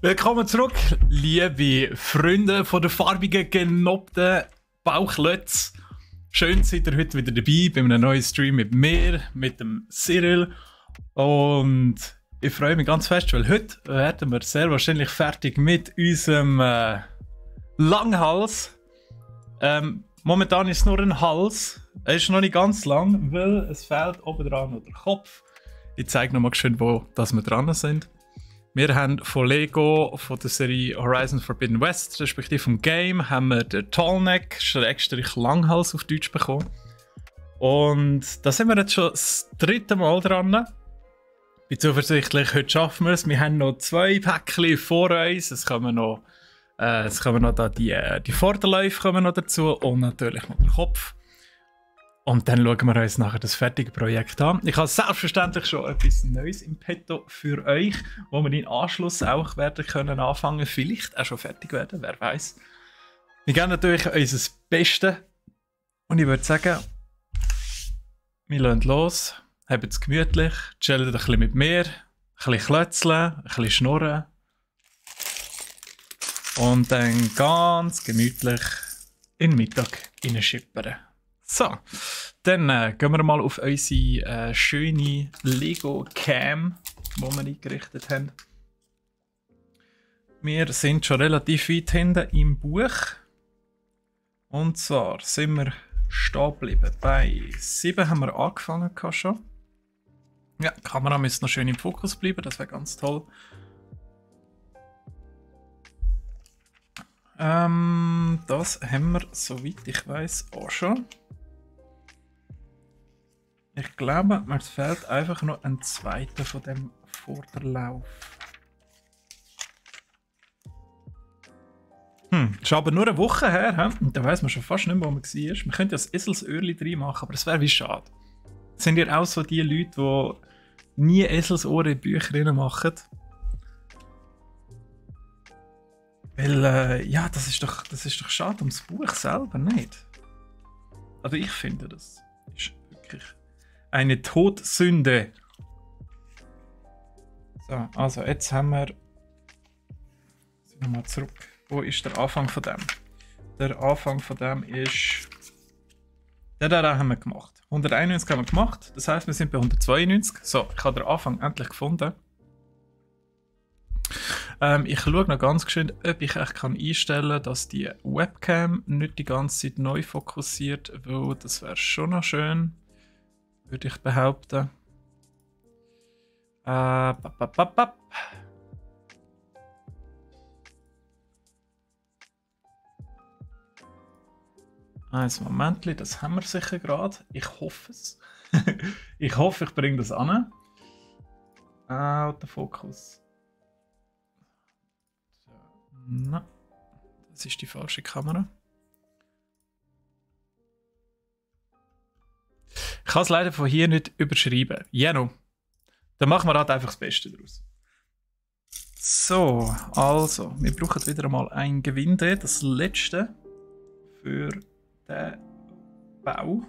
Willkommen zurück, liebe Freunde von der farbigen, genobten Bauchlötz. Schön seid ihr heute wieder dabei bei einem neuen Stream mit mir, mit dem Cyril. Und ich freue mich ganz fest, weil heute werden wir sehr wahrscheinlich fertig mit unserem Langhals. Momentan ist es nur ein Hals. Er ist noch nicht ganz lang, weil es fehlt oben dran noch der Kopf. Ich zeige noch mal schön, wo das wir dran sind. Wir haben von Lego, von der Serie Horizon Forbidden West, respektive vom Game, haben wir den Tallneck, Schrägstrich Langhals auf Deutsch bekommen. Und da sind wir jetzt schon das dritte Mal dran. Ich bin zuversichtlich, heute schaffen wir es. Wir haben noch 2 Päckchen vor uns. Es kommen noch da die Vorderläufe kommen noch dazu und natürlich noch der Kopf. Und dann schauen wir uns nachher das fertige Projekt an. Ich habe selbstverständlich schon etwas Neues im Petto für euch, wo wir in Anschluss auch werden können anfangen, vielleicht auch schon fertig werden, wer weiß. Wir geben natürlich unser Bestes. Und ich würde sagen, wir lassen los, haben es gemütlich, chillen ein bisschen mit mir, ein bisschen klötzeln, ein bisschen schnurren. Und dann ganz gemütlich in den Mittag reinschippern. So, dann gehen wir mal auf unsere schöne Lego Cam, die wir eingerichtet haben. Wir sind schon relativ weit hinten im Buch. Und zwar sind wir stehen geblieben. Bei 7 haben wir angefangen schon. Ja, die Kamera müsste noch schön im Fokus bleiben, das wäre ganz toll. Das haben wir, soweit ich weiß, auch schon. Ich glaube, mir fehlt einfach noch ein zweiter von dem Vorderlauf. Das ist aber nur eine Woche her, und da weiss man schon fast nicht mehr, wo man war. Man könnte ja das Eselsöhrchen drin machen, aber das wäre wie schade. Sind ihr auch so die Leute, die nie Eselsohren in Bücher machen? Weil, ja, das ist doch schade ums Buch selber, nicht? Also ich finde, das ist wirklich eine Todsünde. So, also jetzt haben wir... Nochmal zurück. Wo ist der Anfang von dem? Der Anfang von dem ist... Den haben wir gemacht. 191 haben wir gemacht, das heisst, wir sind bei 192. So, ich habe den Anfang endlich gefunden. Ich schaue noch ganz schön, ob ich echt einstellen kann, dass die Webcam nicht die ganze Zeit neu fokussiert, weil das wäre schon noch schön, würde ich behaupten. Ein Momentchen, das haben wir sicher gerade. Ich hoffe es. Ich hoffe, ich bringe das an. Autofokus. Nein, das ist die falsche Kamera. Ich kann es leider von hier nicht überschreiben. Jeno. Dann machen wir halt einfach das Beste daraus. So, also, wir brauchen wieder einmal ein Gewinde, das letzte für den Bau.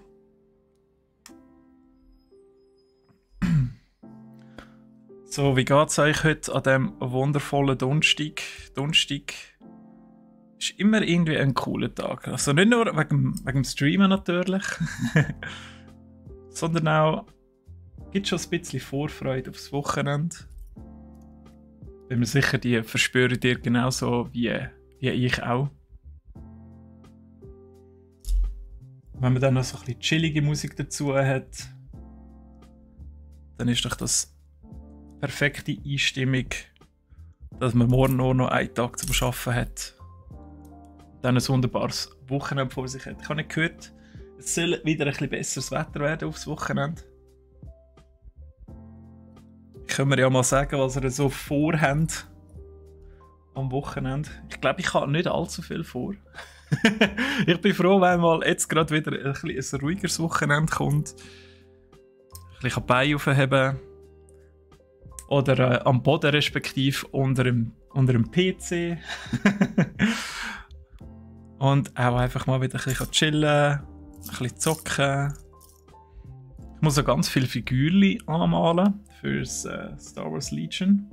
So, wie geht es euch heute an diesem wundervollen Donnerstag? Donnerstag ist immer irgendwie ein cooler Tag. Also nicht nur wegen dem Streamen natürlich, sondern auch gibt schon ein bisschen Vorfreude aufs Wochenende. Bin mir sicher, die verspürt ihr genauso wie ich auch. Wenn man dann noch so ein bisschen chillige Musik dazu hat, dann ist doch das perfekte Einstimmung, dass man morgen nur noch einen Tag zum Arbeiten hat. Dann ein wunderbares Wochenende vor sich hat. Ich habe nicht gehört, es soll wieder ein bisschen besseres Wetter werden aufs Wochenende. Können wir ja mal sagen, was ihr so vorhabt am Wochenende. Ich glaube, ich habe nicht allzu viel vor. Ich bin froh, wenn mal jetzt gerade wieder ein ruhigeres Wochenende kommt. Ein bisschen Beine aufheben. Oder am Boden respektive unter dem PC. Und auch einfach mal wieder ein bisschen chillen, ein bisschen zocken. Ich muss auch ganz viele Figürchen anmalen für Star Wars Legion.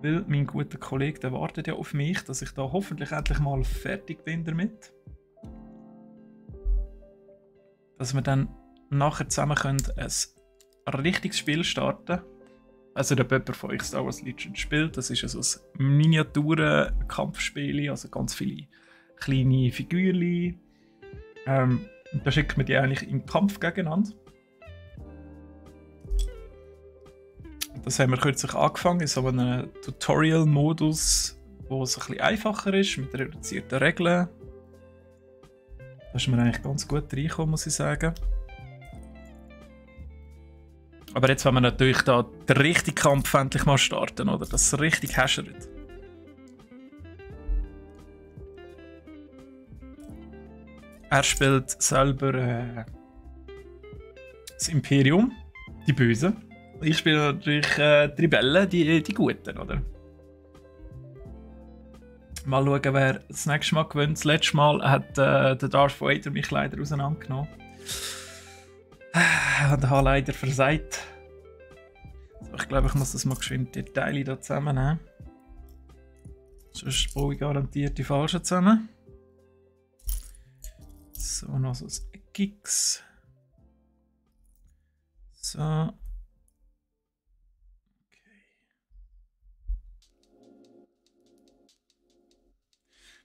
Weil mein guter Kollege, der wartet ja auf mich, dass ich da hoffentlich endlich mal fertig bin damit. Dass wir dann nachher zusammen können ein richtiges Spiel starten. Also der jemand von euch Star Wars Legion spielt, das ist also ein Miniaturen-Kampfspiel, also ganz viele kleine Figürchen. Und da schickt man die eigentlich im Kampf gegeneinander. Das haben wir kürzlich angefangen in so einem Tutorial-Modus, wo es ein bisschen einfacher ist, mit reduzierten Regeln. Da ist man eigentlich ganz gut reingekommen, muss ich sagen. Aber jetzt wollen wir natürlich da den richtigen Kampf endlich mal starten, oder? Dass es richtig häschert. Er spielt selber das Imperium, die Bösen. Ich spiele natürlich die Rebellen, die Guten, oder? Mal schauen, wer das nächste Mal gewinnt. Das letzte Mal hat der Darth Vader mich leider auseinandergenommen. Und habe leider versagt. So, ich glaube, ich muss das mal geschwind die Teile hier zusammennehmen. Sonst baue ich garantiert die falschen zusammen. So, noch so ein Eckiges. So.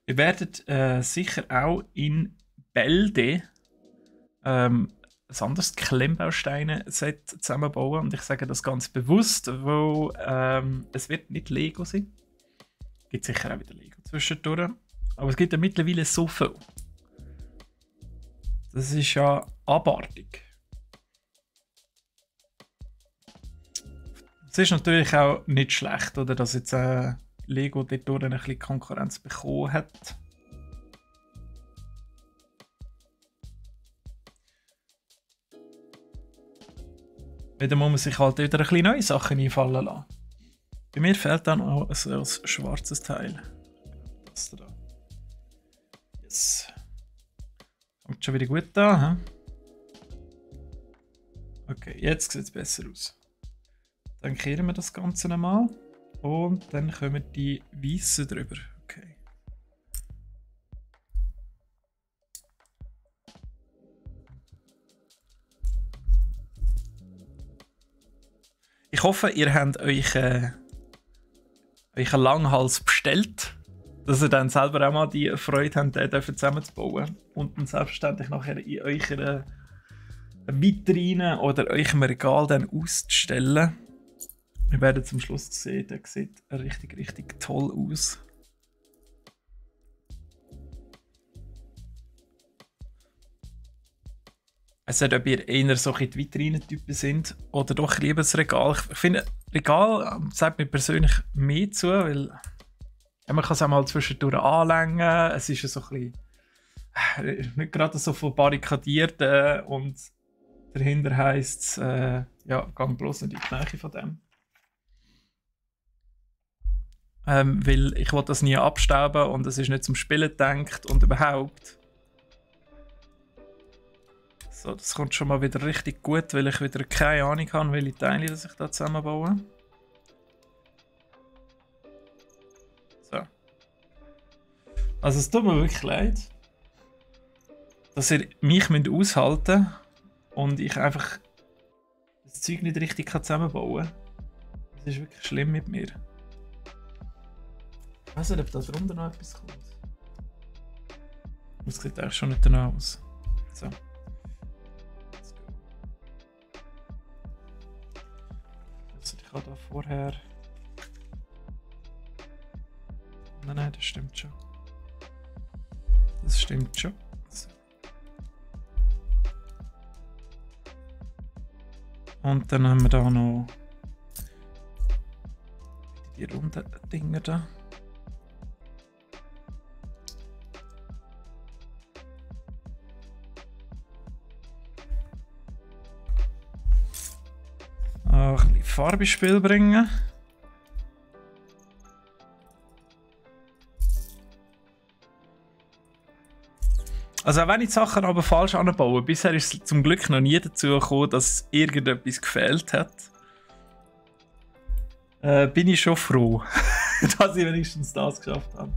Wir werden sicher auch in Bälde ein anderes Klemmbausteine-Set zusammenbauen. Und ich sage das ganz bewusst, weil es wird nicht Lego sein. Es gibt sicher auch wieder Lego zwischendurch. Aber es gibt ja mittlerweile so viel. Das ist ja abartig. Es ist natürlich auch nicht schlecht, oder, dass jetzt Lego dort ein bisschen Konkurrenz bekommen hat. Wieder muss man sich halt wieder ein bisschen neue Sachen einfallen lassen. Bei mir fehlt dann auch ein schwarzes Teil. Das da. Yes. Kommt schon wieder gut an. Okay, jetzt sieht es besser aus. Dann kehren wir das Ganze nochmal. Und dann kommen die Weißen drüber. Okay. Ich hoffe, ihr habt euch einen Langhals bestellt, dass ihr dann selber auch mal die Freude habt, den zusammenzubauen. Und dann selbstverständlich nachher in eurer Vitrine oder eurem Regal dann auszustellen. Wir werden zum Schluss sehen, der sieht richtig, richtig toll aus. Also ob ihr eher so die Vitrinen-Typen sind oder doch lieber das Regal. Ich finde, Regal sagt mir persönlich mehr zu, weil man kann es auch mal zwischendurch anlängen. Es ist ja so ein bisschen nicht gerade so verbarrikadiert und dahinter heisst es, ja, gang bloß nicht in die Nähe von dem. Weil ich will das nie abstauben und es ist nicht zum Spielen gedacht und überhaupt. So, das kommt schon mal wieder richtig gut, weil ich wieder keine Ahnung habe, welche Teile ich da zusammenbaue. So. Also es tut mir wirklich leid, dass ihr mich aushalten müsst und ich einfach das Zeug nicht richtig zusammenbauen kann. Das ist wirklich schlimm mit mir. Ich weiß nicht, ob da drunter noch etwas kommt. Das sieht eigentlich schon nicht danach aus. So. Also ich habe da vorher... Nein, das stimmt schon. Das stimmt schon. So. Und dann haben wir da noch die runden Dinger da. Ein bisschen Farbe ins Spiel bringen. Also auch wenn ich die Sachen aber falsch anbaue, bisher ist es zum Glück noch nie dazu gekommen, dass irgendetwas gefehlt hat. bin ich schon froh, dass ich wenigstens das geschafft habe.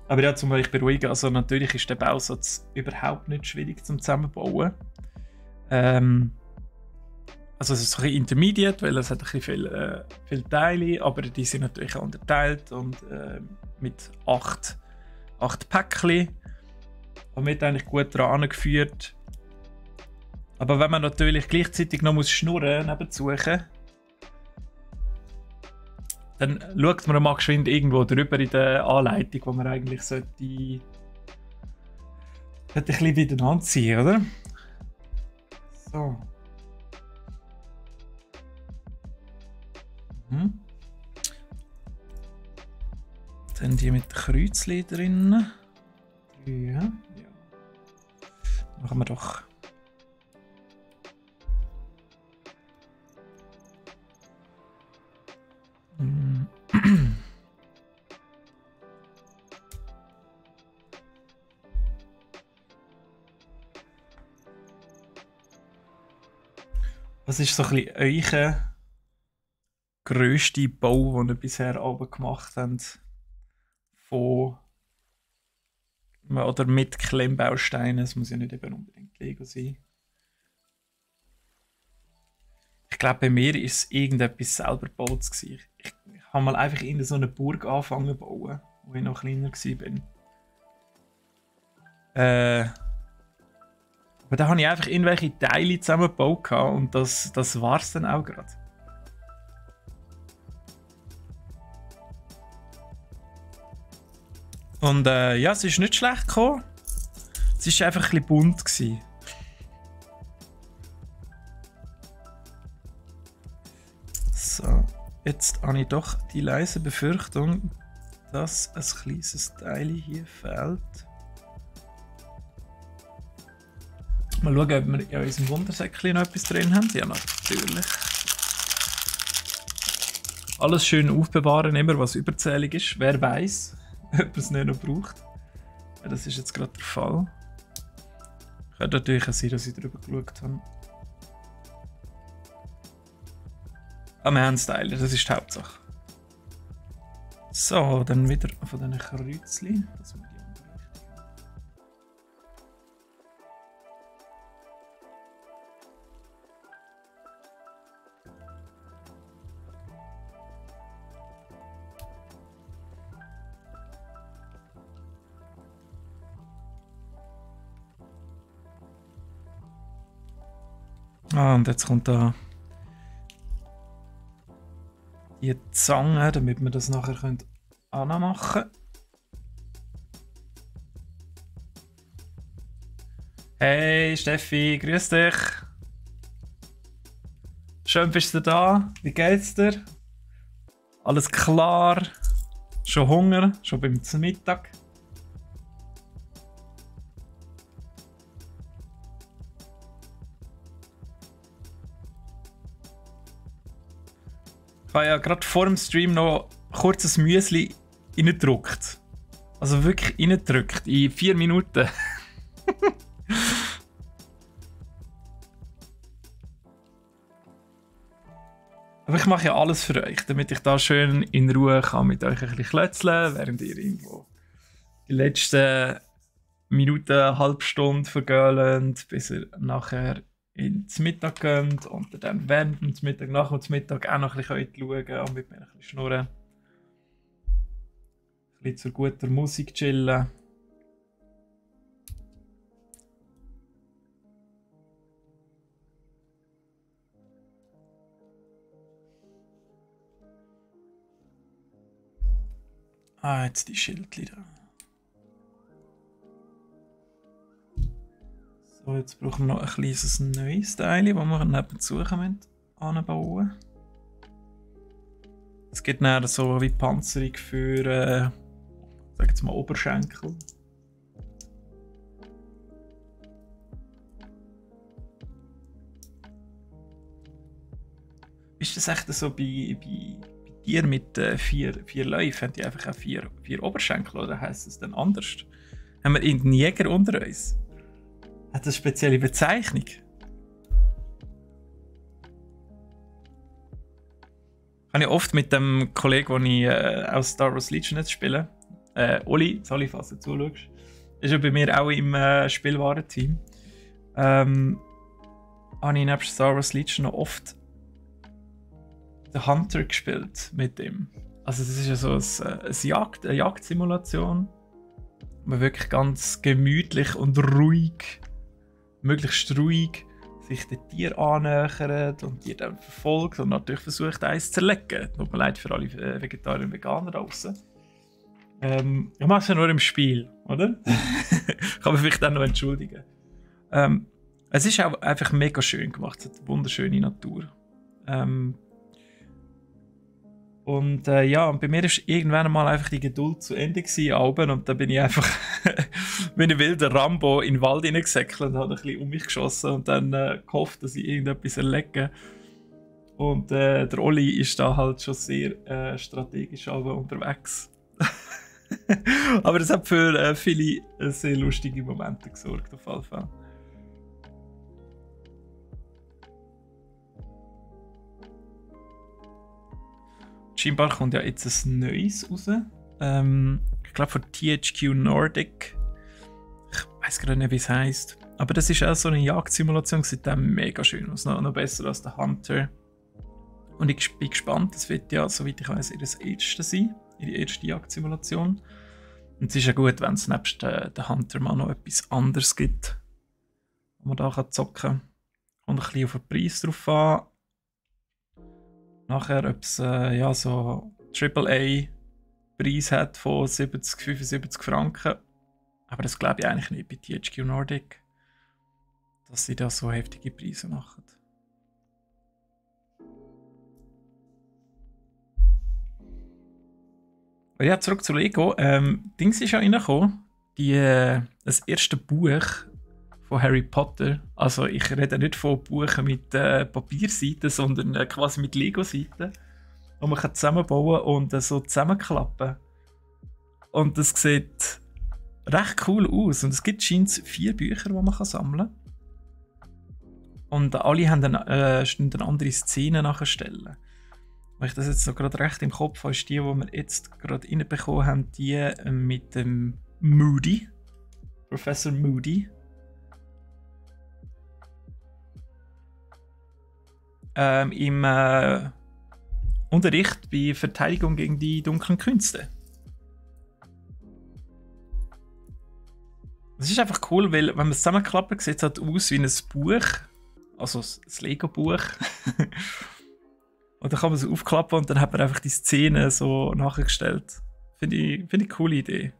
Aber ja, zum Beispiel beruhigen, also natürlich ist der Bausatz überhaupt nicht schwierig zum Zusammenbauen. Also es ist so ein bisschen intermediate, weil es hat ein bisschen viele Teile, aber die sind natürlich auch unterteilt und mit 8 Päckchen. Und wird eigentlich gut dran geführt. Aber wenn man natürlich gleichzeitig noch schnurren nebenzu, dann schaut man mal geschwind irgendwo drüber in der Anleitung, wo man eigentlich sollte ein bisschen wieder anziehen, oder? So. Dann die mit Kreuzchen drin. Ja. Machen wir doch. Was ist so ein bisschen euer grösster Bau, den ihr bisher oben gemacht habt? Von oder mit Klemmbausteinen, es muss ja nicht eben unbedingt Lego sein. Ich glaube, bei mir war es irgendetwas selber gebaut. Ich habe mal einfach in so eine Burg angefangen zu bauen, wo ich noch kleiner war. Aber da habe ich einfach irgendwelche Teile zusammengebaut und das war es dann auch gerade. Und ja, es ist nicht schlecht gekommen. Es war einfach ein bisschen bunt gewesen. So, jetzt habe ich doch die leise Befürchtung, dass ein kleines Teil hier fehlt. Mal schauen, ob wir in unserem Wundersäckchen noch etwas drin haben. Ja, natürlich. Alles schön aufbewahren, immer was überzählig ist. Wer weiß, ob es nicht noch braucht. Ja, das ist jetzt gerade der Fall. Könnte natürlich auch sein, dass ich darüber geschaut habe. Aber wir haben es Teile, das ist die Hauptsache. So, dann wieder von diesen Kreuzchen. Das wir die andere Richtung haben. Ah, und jetzt kommt da die Zange, damit wir das nachher anmachen können. Hey Steffi, grüß dich. Schön bist du da. Wie geht's dir? Alles klar? Schon Hunger? Schon beim Mittag? Ich habe ja gerade vor dem Stream noch kurz ein Müsli reingedrückt. Also wirklich reingedrückt. In 4 Minuten. Aber ich mache ja alles für euch, damit ich da schön in Ruhe kann mit euch ein bisschen klötzeln, während ihr irgendwo die letzten Minuten, halbe Stunde vergöhlt, bis ihr nachher ins Mittag geht und dann während dem Mittag, nach dem Mittag auch noch ein bisschen schauen und mit mir ein bisschen schnurren. Ein bisschen zur guten Musik chillen. Ah, jetzt die Schildchen da. So, jetzt brauchen wir noch ein kleines neues Teil, das wir nebenzu anbauen. Es gibt dann so wie Panzerung für, sag jetzt mal, Oberschenkel. Ist das echt so bei dir mit 4 Läufen? Haben die einfach auch 4 Oberschenkel oder heisst es dann anders? Haben wir irgendeinen Jäger unter uns? Hat das eine spezielle Bezeichnung? habe ich oft mit dem Kollegen, den ich aus Star Wars Legion jetzt spiele, Oli, falls du zuschaust, ist ja bei mir auch im Spielwarenteam. Habe ich nebst Star Wars Legion noch oft den Hunter gespielt mit ihm. Also das ist ja so eine Jagdsimulation, wo man wirklich ganz gemütlich und ruhig, möglichst ruhig, sich den Tier annähert und die dann verfolgt und natürlich versucht, eins zu zerlegen. Tut mir leid für alle Vegetarier und Veganer da draußen. Ich mache es ja nur im Spiel, oder? Kann man vielleicht auch noch entschuldigen. Es ist auch einfach mega schön gemacht, es hat eine wunderschöne Natur. Und bei mir ist irgendwann mal einfach die Geduld zu Ende gewesen, und dann bin ich einfach wie ein wilder Rambo in den Wald hineingesäckelt und habe ein bisschen um mich geschossen und dann gehofft, dass ich irgendetwas erlege. Und der Oli ist da halt schon sehr strategisch unterwegs. Aber das hat für viele sehr lustige Momente gesorgt, auf jeden Fall. Scheinbar kommt ja jetzt ein neues raus. Ich glaube von THQ Nordic. Ich weiß gerade nicht, wie es heisst. Aber das ist auch so eine Jagdsimulation, sieht dann mega schön aus. Noch besser als der Hunter. Und ich bin gespannt, das wird ja, soweit ich weiß, ihre erste sein. Ihre erste Jagdsimulation. Und es ist ja gut, wenn es nebst der Hunter mal noch etwas anderes gibt, wo man da zocken kann. Und ein bisschen auf den Preis drauf an. Nachher, ob es so AAA-Preis hat von 70, 75 Franken. Aber das glaube ich eigentlich nicht bei THQ Nordic, dass sie da so heftige Preise machen. Aber ja, zurück zu Lego. Dings ist ja reingekommen. Das erste Buch von Harry Potter. Also ich rede nicht von Buchen mit Papierseiten, sondern quasi mit Lego-Seiten, die man zusammenbauen und so zusammenklappen. Und das sieht recht cool aus. Und es gibt scheinbar 4 Bücher, die man sammeln kann. Und alle haben eine andere Szene nachstellen. Wenn ich das jetzt so gerade recht im Kopf habe, ist die wir jetzt gerade reinbekommen haben, die mit dem Moody. Professor Moody. Im Unterricht bei Verteidigung gegen die dunklen Künste. Das ist einfach cool, weil wenn man es zusammenklappt, sieht es halt aus wie ein Buch. Also das Lego-Buch. Und dann kann man es aufklappen und dann hat man einfach die Szene so nachgestellt. Finde ich eine coole Idee.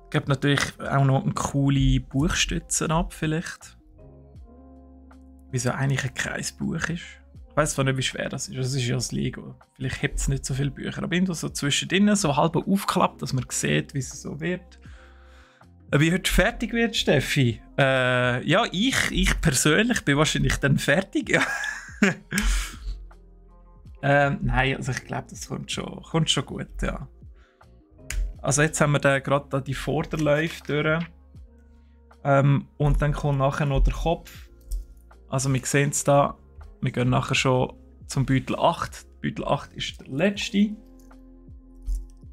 Es gibt natürlich auch noch eine coole Buchstütze ab, vielleicht. Wie so eigentlich ein Kreisbuch ist. Ich weiss zwar nicht, wie schwer das ist. Das ist ja das Lego. Vielleicht hebt es nicht so viele Bücher. Aber irgendwo so zwischendrin, so halb aufklappt, dass man sieht, wie es so wird. Wie heute fertig wird, Steffi? Ja, ich persönlich bin wahrscheinlich dann fertig. Ja. Nein, also ich glaube, das kommt schon gut, ja. Also jetzt haben wir gerade die Vorderläufe durch. Und dann kommt nachher noch der Kopf. Also wir sehen es da. Wir gehen nachher schon zum Beutel 8. Beutel 8 ist der letzte.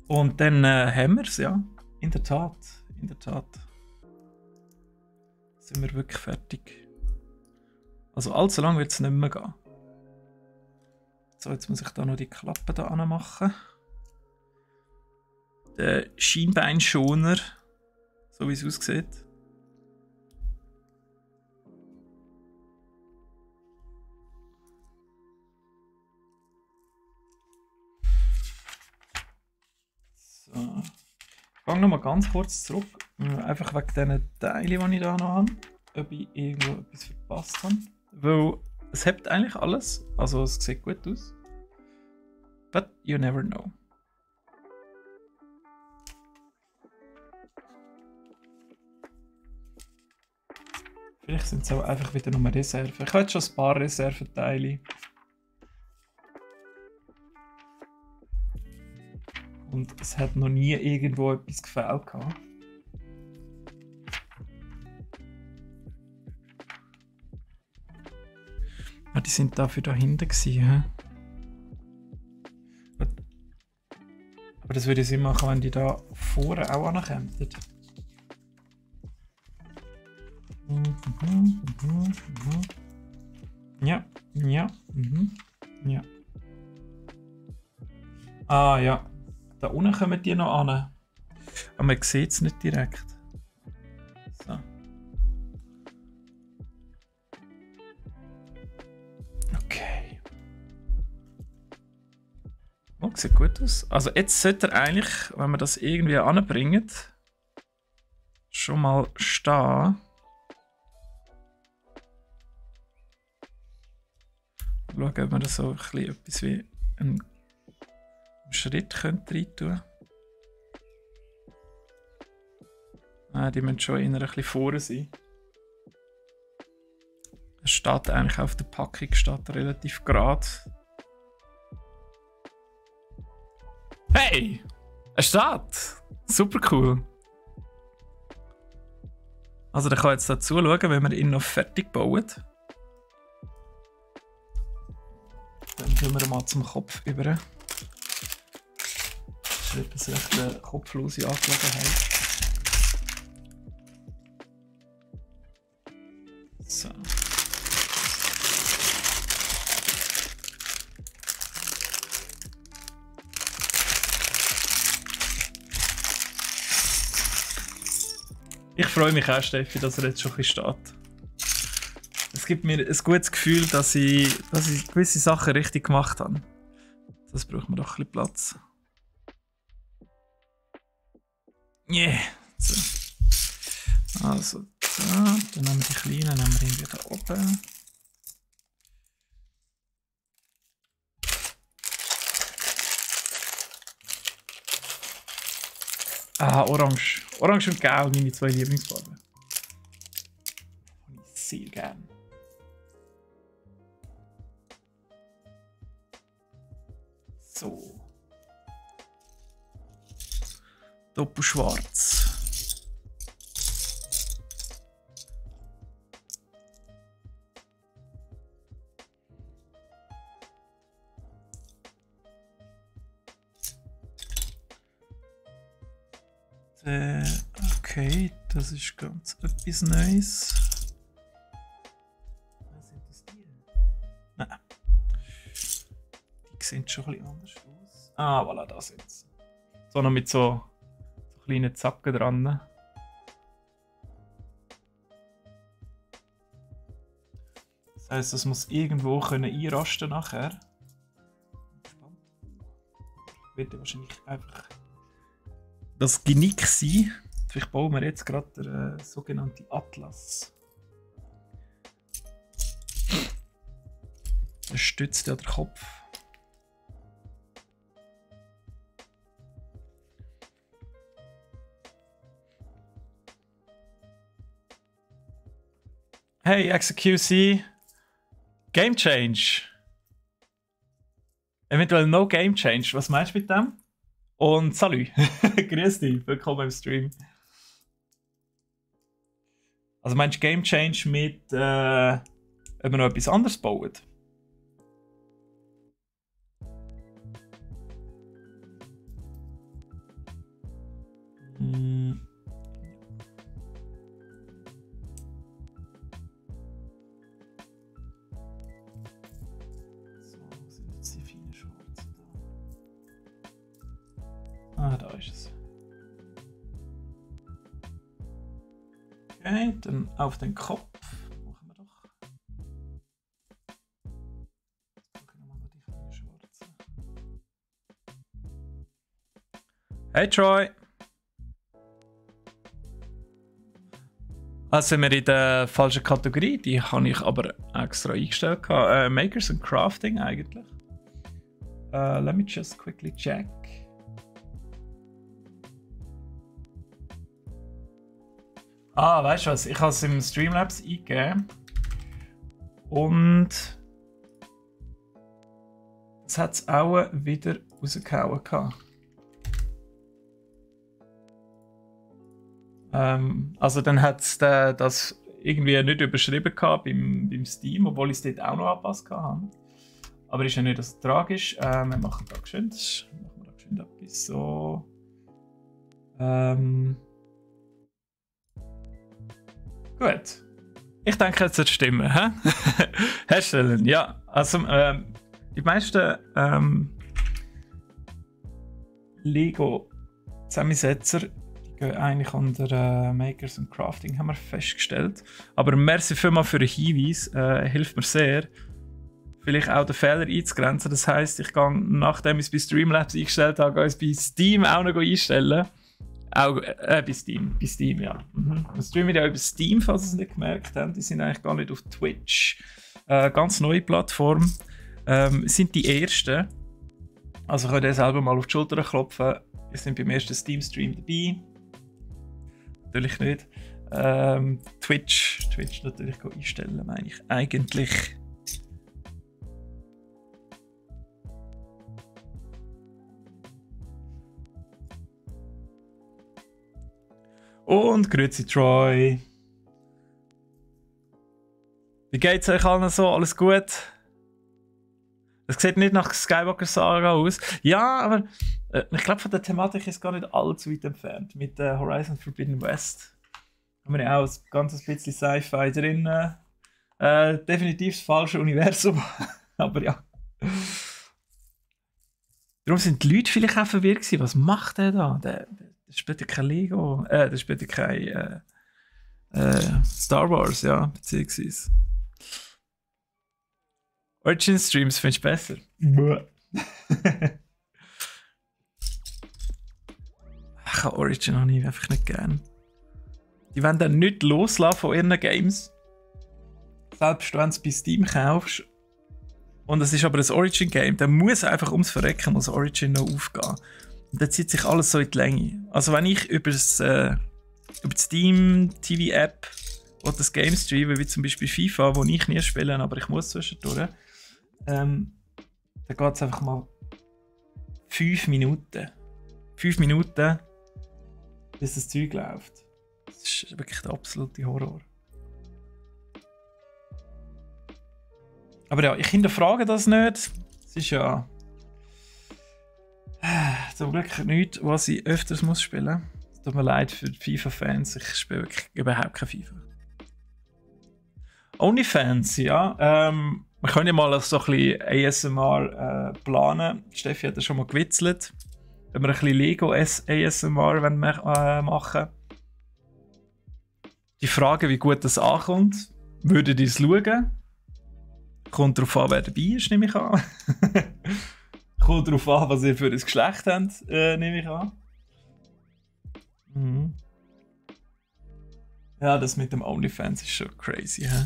Und dann haben wir es, ja. In der Tat. Sind wir wirklich fertig. Also allzu lang wird es nicht mehr gehen. So, jetzt muss ich da noch die Klappe da machen. Der Schienbeinschoner, so wie es aussieht. So. Ich gehe nochmal ganz kurz zurück, einfach wegen diesen Teilen, die ich da noch habe, ob ich irgendwo etwas verpasst habe. Weil es hebt eigentlich alles, also es sieht gut aus. But you never know. Vielleicht sind es auch einfach wieder nur Reserven. Ich habe jetzt schon ein paar Reserventeile. Und es hat noch nie irgendwo etwas gefehlt. Ah, die sind dafür da hinten gewesen, aber das würde Sinn machen, wenn die da vorne auch ankommen. Ja, ja, ja. Ah ja, da unten kommen die noch an. Aber man sieht es nicht direkt. So. Okay. Oh, sieht gut aus. Also jetzt sollte er eigentlich, wenn wir das irgendwie anbringen, schon mal stehen. Schauen, ob wir das so ein bisschen etwas wie einen Schritt rein tun können. Die müssen schon eher ein bisschen vorne sein. Es steht eigentlich auf der Packung steht relativ gerade. Hey! Er steht! Super cool! Also der kann jetzt da zuschauen, wenn wir ihn noch fertig bauen. Dann gehen wir mal zum Kopf über. Das ist recht eine kopflose Angelegenheit. So. Ich freue mich auch, Steffi, dass er jetzt schon ein bisschen steht. Es gibt mir ein gutes Gefühl, dass ich gewisse Sachen richtig gemacht habe. Das braucht mir doch ein bisschen Platz. Yeah. So. Also, so. Dann nehmen wir die kleinen, nehmen wir ihn wieder oben. Ah, Orange. Orange und Gelb, meine zwei Lieblingsfarben. Sehr gern. So. Doppelschwarz. Okay, das ist ganz etwas Neues. Was sind das die? Nein. Die sehen schon ein bisschen anders aus. Ah, voilà, da sind sie. So noch mit so kleinen Zacken dran. Das heisst, das muss irgendwo einrasten nachher. Wird wahrscheinlich einfach das Genick sein. Vielleicht bauen wir jetzt gerade den sogenannten Atlas. Das stützt ja den Kopf. Hey, XQC. Game Change. Eventuell no Game Change. Was meinst du mit dem? Und salut. Grüß dich. Willkommen im Stream. Also meinst du Game Change mit, ob wir noch etwas anderes bauen? Ah, da ist es. Okay, dann auf den Kopf. Machen wir doch. Gucken wir mal die kleine schwarze. Hey Troy! Also sind wir in der falschen Kategorie, die habe ich aber extra eingestellt. Makers and Crafting eigentlich. Let me just quickly check. Ah, weißt du was? Ich habe es im Streamlabs eingegeben. Und es hat es auch wieder rausgehauen. Also dann hat es das irgendwie nicht überschrieben gehabt beim Steam, obwohl ich es dort auch noch angepasst habe. Aber ist ja nicht so tragisch. Wir machen da geschwind etwas so. Gut. Ich denke, jetzt wird es stimmen. Hä? Herstellen, ja. Also die meisten Lego-Zusammensetzer gehen eigentlich unter Makers und Crafting, haben wir festgestellt. Aber merci vielmals für den Hinweis, hilft mir sehr. Vielleicht auch den Fehler einzugrenzen. Das heisst, ich gehe, nachdem ich es bei Streamlabs eingestellt habe, gehe ich es bei Steam auch noch einstellen. Auch bei Steam, ja. Wir streamen ja über Steam, falls ihr es nicht gemerkt habt. Die sind eigentlich gar nicht auf Twitch. Ganz neue Plattform. Sind die ersten. Also könnt ihr selber mal auf die Schulter klopfen. Wir sind beim ersten Steam-Stream dabei. Natürlich nicht. Twitch natürlich einstellen, meine ich eigentlich. Und grüezi Troy. Wie geht's euch allen so? Alles gut? Es sieht nicht nach Skywalker Saga aus. Ja, aber ich glaube, von der Thematik ist es gar nicht allzu weit entfernt. Mit Horizon Forbidden West haben wir ja auch ein ganzes bisschen Sci-Fi drin. Definitiv das falsche Universum. Aber ja. Darum sind die Leute vielleicht auch verwirrt gewesen. Was macht der da? Der spielt ja kein Lego. Der spielt ja kein Star Wars, ja, beziehungsweise. Origin Streams findest du besser? Ich habe Origin noch nie einfach nicht gern. Die wollen dann nicht loslassen von ihren Games. Selbst wenn du es bei Steam kaufst und es ist aber ein Origin-Game, dann muss einfach ums Verrecken muss Origin noch aufgehen. Und dann zieht sich alles so in die Länge. Also wenn ich über die Steam TV-App oder das Game streame, wie zum Beispiel FIFA, wo ich nie spiele, aber ich muss zwischendurch, dann geht es einfach mal 5 Minuten. 5 Minuten, bis das Zeug läuft. Das ist wirklich der absolute Horror. Aber ja, ich hinterfrage das nicht. Es ist ja zum Glück nichts, was ich öfters muss spielen muss. Tut mir leid für die FIFA-Fans, ich spiele wirklich überhaupt kein FIFA. OnlyFans, ja. Wir können ja mal so ein bisschen ASMR planen. Steffi hat ja schon mal gewitzelt. Wenn wir ein bisschen Lego ASMR machen wollen. Die Frage, wie gut das ankommt, würdet ihr es schauen? Kommt darauf an, wer dabei ist, nehme ich an. Kommt darauf an, was ihr für ein Geschlecht habt, nehme ich an. Mhm. Ja, das mit dem OnlyFans ist schon crazy, hä?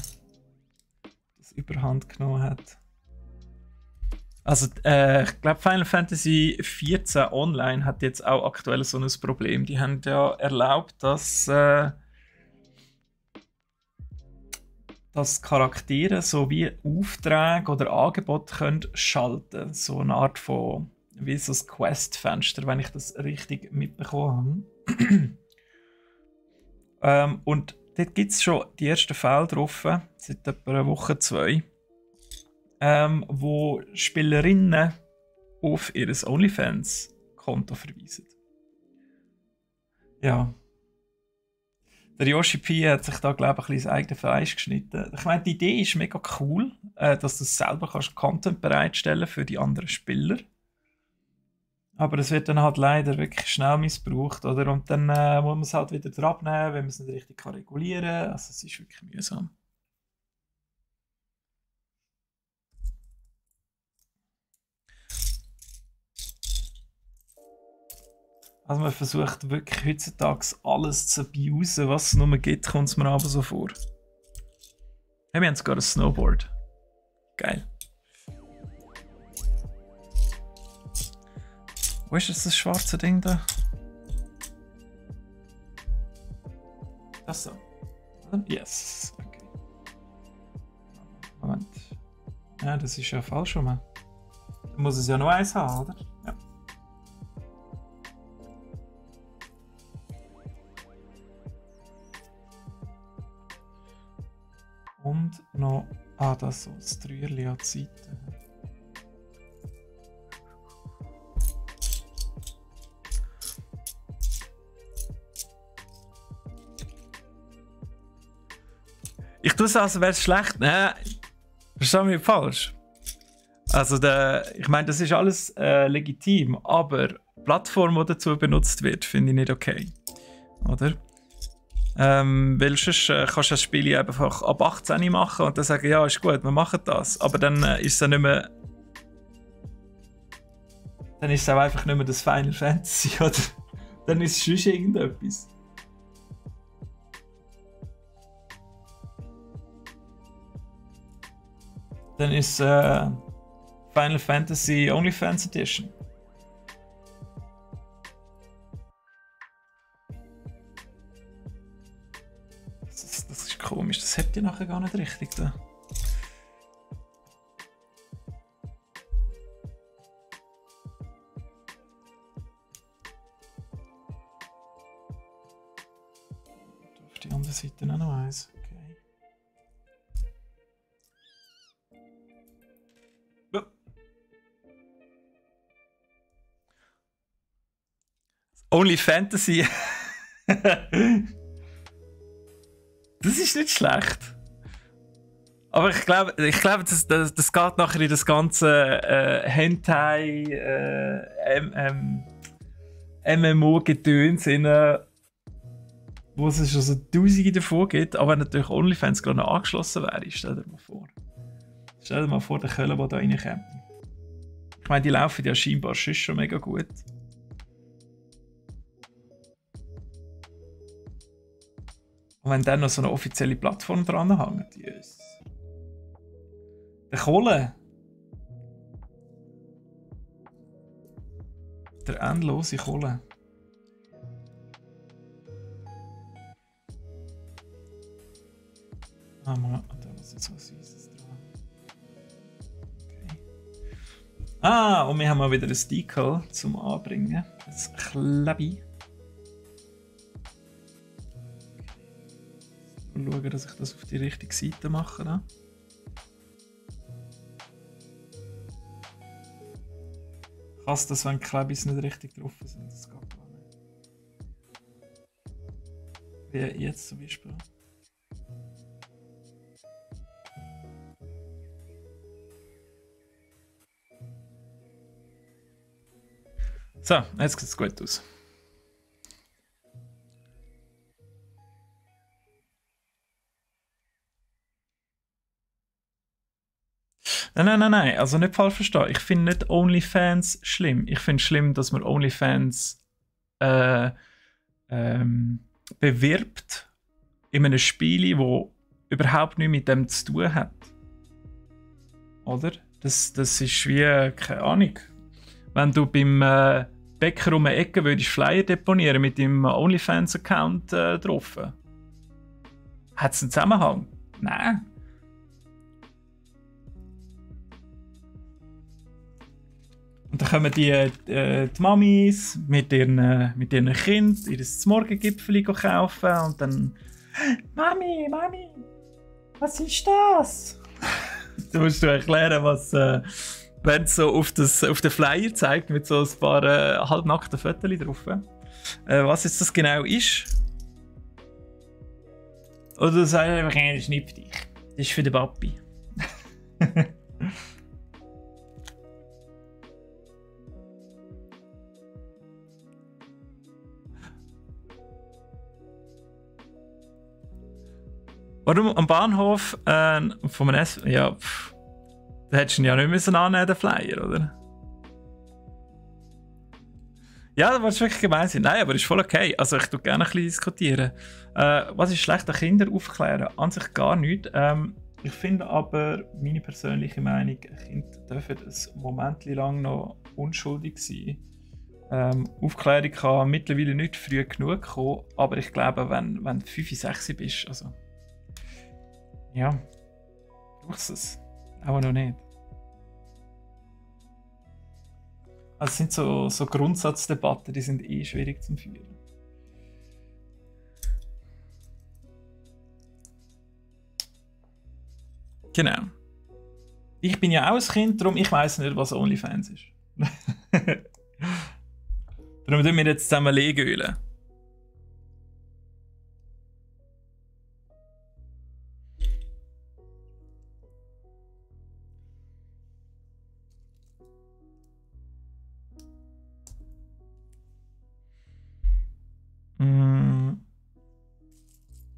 Das überhand genommen hat. Also, ich glaube, Final Fantasy 14 Online hat jetzt auch aktuell so ein Problem. Die haben ja erlaubt, dass Charaktere sowie Aufträge oder Angebote können schalten. So eine Art von, wie so ein Quest-Fenster, wenn ich das richtig mitbekommen habe. Und dort gibt es schon die ersten Fälle drauf, seit etwa einer Woche, 2, wo Spielerinnen auf ihr OnlyFans-Konto verweisen. Ja. Der Yoshi P hat sich da, glaube ich, ein bisschen das eigene Fleisch geschnitten. Ich meine, die Idee ist mega cool, dass du selber kannst Content bereitstellen für die anderen Spieler. Aber es wird dann halt leider wirklich schnell missbraucht, oder? Und dann muss man es halt wieder drauf nehmen, wenn man es nicht richtig regulieren kann. Also es ist wirklich mühsam. Also man versucht wirklich heutzutage alles zu abusen, was es nur gibt, kommt es mir aber so vor. Hey, wir haben sogar ein Snowboard. Geil. Wo ist das schwarze Ding da? Das so. Yes. Okay. Moment. Ja, das ist ja falsch rum. Dann muss es ja noch eins haben, oder? Ja. habe das so das Trüerli an die Seite. Ich tue es, als wäre es schlecht. Nein, versteh mich falsch. Also, ich meine, das ist alles legitim, aber die Plattform, die dazu benutzt wird, finde ich nicht okay. Oder? Weil sonst kannst du das Spiel einfach ab 18 machen und dann sagen, ja, ist gut, wir machen das. Aber dann ist es ja nicht mehr. Dann ist es auch einfach nicht mehr das Final Fantasy, oder? Dann ist es sonst irgendetwas. Dann ist Final Fantasy OnlyFans Edition. Das ist komisch, das habt ihr nachher gar nicht richtig da. Auf die andere Seite auch noch eins. Okay. Only Fantasy. Das ist nicht schlecht. Aber ich glaube, das geht nachher in das ganze Hentai, MMO-Gedöns rein, wo es schon so Tausende davon gibt, aber natürlich OnlyFans gerade noch angeschlossen wäre. Stell dir mal vor. Stell dir mal vor, der Köller, der da reinkommt. Ich meine, die laufen ja scheinbar schon mega gut. Und wenn dann noch so eine offizielle Plattform dran hängt, yes. Der Kohle. Der endlose Kohle. Ah, mal, da ist jetzt was Süßes dran. Okay. Ah, und wir haben mal wieder ein Decal zum Anbringen. Das Klebi. Schauen, dass ich das auf die richtige Seite mache. Ne? Ich hasse das, wenn die Klebis nicht richtig drauf sind. Das geht gar nicht. Wie jetzt zum Beispiel. So, jetzt sieht es gut aus. Nein. Also nicht falsch verstehen. Ich finde nicht OnlyFans schlimm. Ich finde es schlimm, dass man OnlyFans bewirbt in einem Spiel, das überhaupt nichts mit dem zu tun hat. Oder? Das ist wie, keine Ahnung. Wenn du beim Bäcker um die Ecke würdest Flyer deponieren mit deinem OnlyFans-Account drauf. Hat es einen Zusammenhang? Nein. Und dann kommen die Mamis mit ihren Kindern ihr Morgengipfel kaufen und dann Mami, was ist das? Du musst dir erklären, was, wenn es so auf den Flyer zeigt, mit so ein paar halbnackten Fotos drauf, was jetzt das genau ist. Oder du sagst einfach, das ist nicht für dich. Das ist für den Papi. Oder am Bahnhof von einem ja, da hättest du ihn ja nicht müssen annehmen, den Flyer, oder? Ja, das war wirklich gemein sein. Nein, aber ist voll okay. Also ich tue gerne ein bisschen diskutieren. Was ist schlecht an Kinder aufklären? An sich gar nicht. Ich finde aber, meine persönliche Meinung, Kinder dürfen ein Moment lang noch unschuldig sein. Aufklärung kann mittlerweile nicht früh genug kommen, aber ich glaube, wenn du 5, 6 bist, also ja, brauchst du es. Aber noch nicht. Also es sind so Grundsatzdebatten, die sind eh schwierig zu führen. Genau. Ich bin ja auch ein Kind, darum ich weiß nicht, was OnlyFans ist. Darum tun wir jetzt zusammen Legölen.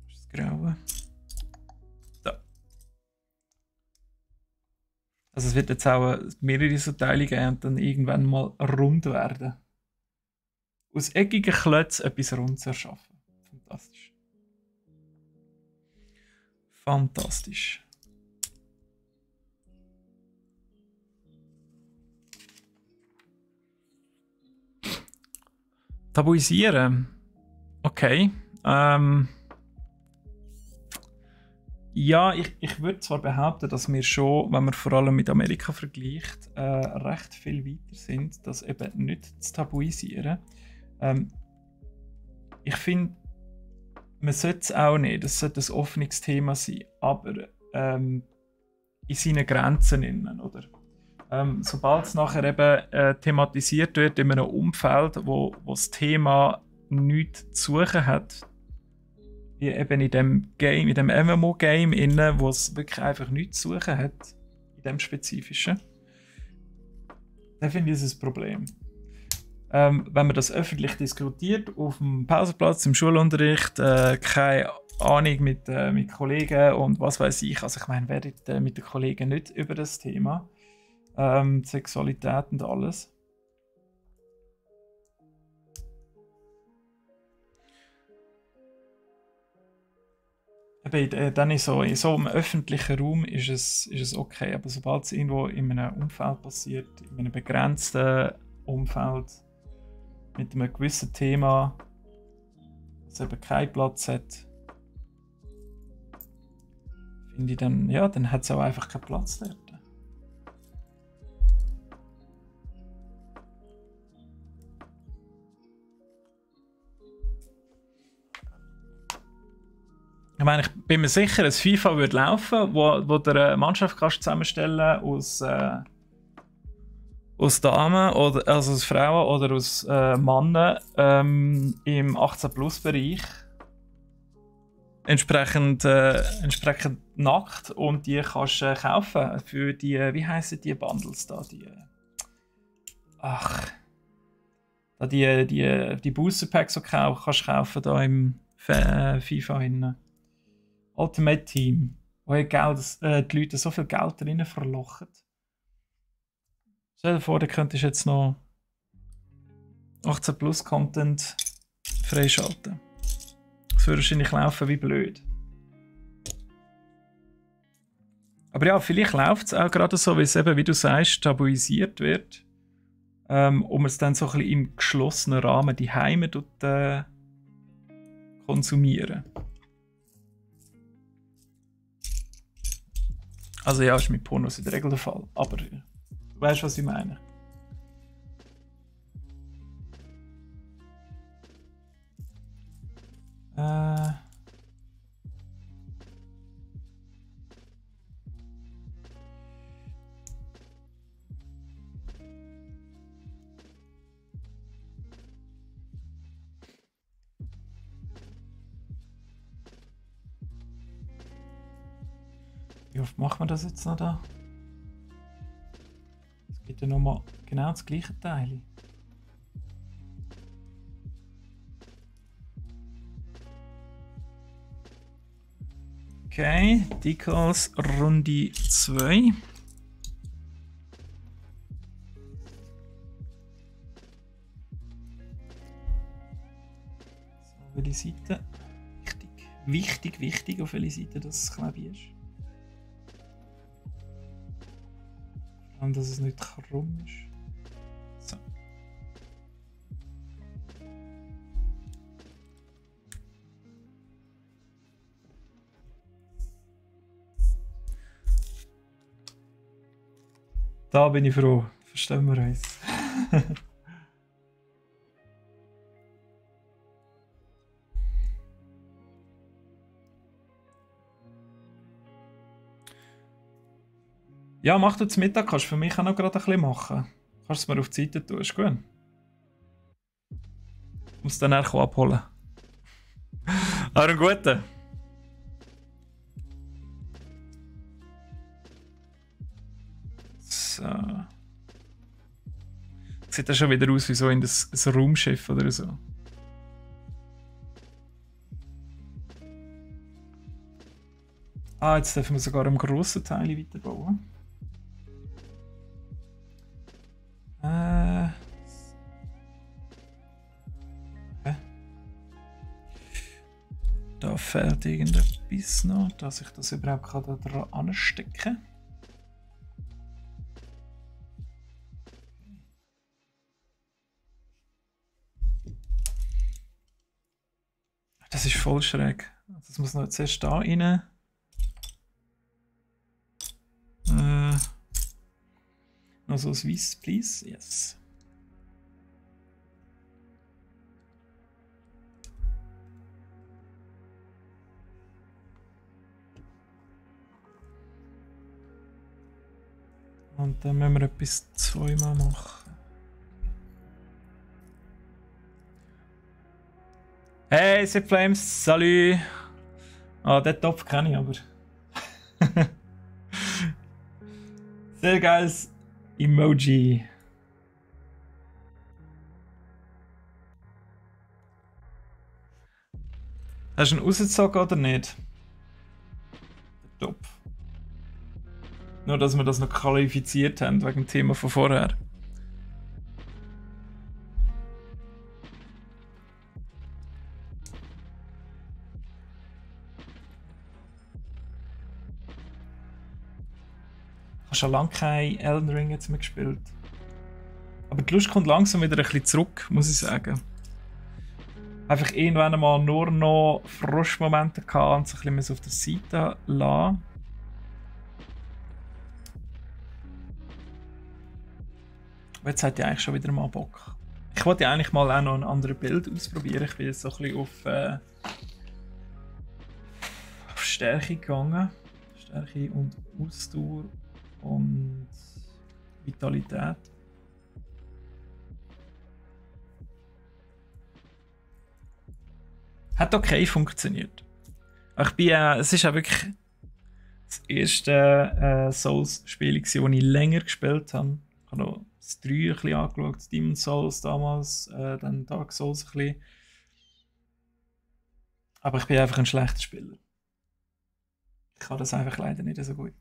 Das Graue. So. Also es wird jetzt auch mehrere so Teile geben und dann irgendwann mal rund werden. Aus eckigen Klötzen etwas rund zu erschaffen. Fantastisch. Fantastisch. Tabuisieren. Okay. Ja, ich würde zwar behaupten, dass wir schon, wenn man vor allem mit Amerika vergleicht, recht viel weiter sind, das eben nicht zu tabuisieren. Ich finde, man sollte es auch nicht, es sollte ein offenes Thema sein, aber in seinen Grenzen innen, oder? Sobald es nachher eben thematisiert wird in einem Umfeld, wo das Thema nichts zu suchen hat, wie eben in dem Game, in dem MMO-Game innen, wo es wirklich einfach nichts zu suchen hat, in dem Spezifischen, dann finde ich es ein Problem. Wenn man das öffentlich diskutiert, auf dem Pausenplatz, im Schulunterricht, keine Ahnung mit Kollegen und was weiß ich. Also ich meine, wer redet mit den Kollegen nicht über das Thema? Sexualität und alles. Eben, dann in so einem öffentlichen Raum ist es okay, aber sobald es irgendwo in einem Umfeld passiert, in einem begrenzten Umfeld, mit einem gewissen Thema, das eben keinen Platz hat, finde ich dann, ja, dann hat es auch einfach keinen Platz dort. Ich meine, ich bin mir sicher, dass FIFA würde laufen, wo der eine Mannschaft kannst zusammenstellen aus Damen oder also aus Frauen oder aus Männern im 18-Plus-Bereich. Entsprechend nackt und die kannst du kaufen für die, wie heissen die Bundles da? Die Booster Packs, die kannst du kaufen da im FIFA hin. Ultimate Team, wo die Leute so viel Geld drin verlochen. Stell dir vor, da könntest du jetzt noch 18 Plus Content freischalten. Das würde wahrscheinlich laufen wie blöd. Aber ja, vielleicht läuft es auch gerade so, weil es eben, wie du sagst, tabuisiert wird. Und man es dann so ein bisschen im geschlossenen Rahmen die Heime konsumieren. Also ja, ist mit Pornos in der Regel der Fall. Aber du weißt, was ich meine. Wie oft macht man das jetzt noch da? Es gibt ja nochmal genau das gleiche Teil. Okay, Decals Runde 2. So, welche Seite? Wichtig, auf welche Seite das glaube ich ist. Vor allem, dass es nicht krumm ist. So. Da bin ich froh. Verstehen wir uns. Ja, mach du zum Mittag, kannst du für mich auch noch gerade ein bisschen machen. Kannst du es mir auf die Seite tun, ist gut. Ich muss dann auch abholen. Aber einen guten. So. Sieht ja schon wieder aus wie so in das Raumschiff oder so. Ah, jetzt dürfen wir sogar einen grossen Teil weiterbauen. Da fehlt irgendetwas noch, dass ich das überhaupt da anstecken kann. Das ist voll schräg. Das muss noch zuerst da rein. Noch so ein Swiss, please. Yes. Und dann müssen wir etwas zweimal machen. Hey, Zip Flames, salut! Ah, den Topf kenne ich aber. Sehr geiles Emoji. Hast du ihn rausgezogen oder nicht? Der Topf. Nur, dass wir das noch qualifiziert haben, wegen dem Thema von vorher. Ich habe schon lange kein Elden Ring jetzt mehr gespielt. Aber die Lust kommt langsam wieder ein bisschen zurück, muss ich sagen. Einfach irgendwann einmal nur noch Frustmomente gehabt und sich ein bisschen auf der Seite lassen. Aber jetzt hat ich eigentlich schon wieder mal Bock. Ich wollte eigentlich mal auch noch ein anderes Bild ausprobieren. Ich bin jetzt so ein bisschen auf Stärke gegangen. Stärke und Ausdauer und Vitalität. Hat okay funktioniert. Ich bin, es ist auch wirklich das erste Souls-Spiel, das ich länger gespielt habe. Ich habe noch das 3 ein bisschen angeschaut, das Demon's Souls damals, dann Dark Souls ein bisschen. Aber ich bin einfach ein schlechter Spieler. Ich kann das einfach leider nicht so gut.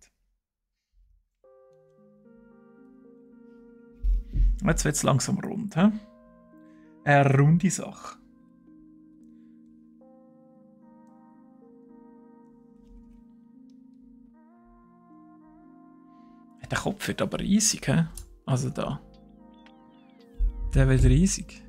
Jetzt wird es langsam rund. He? Eine runde Sache. Der Kopf wird aber riesig, he? Also da. Der wird riesig.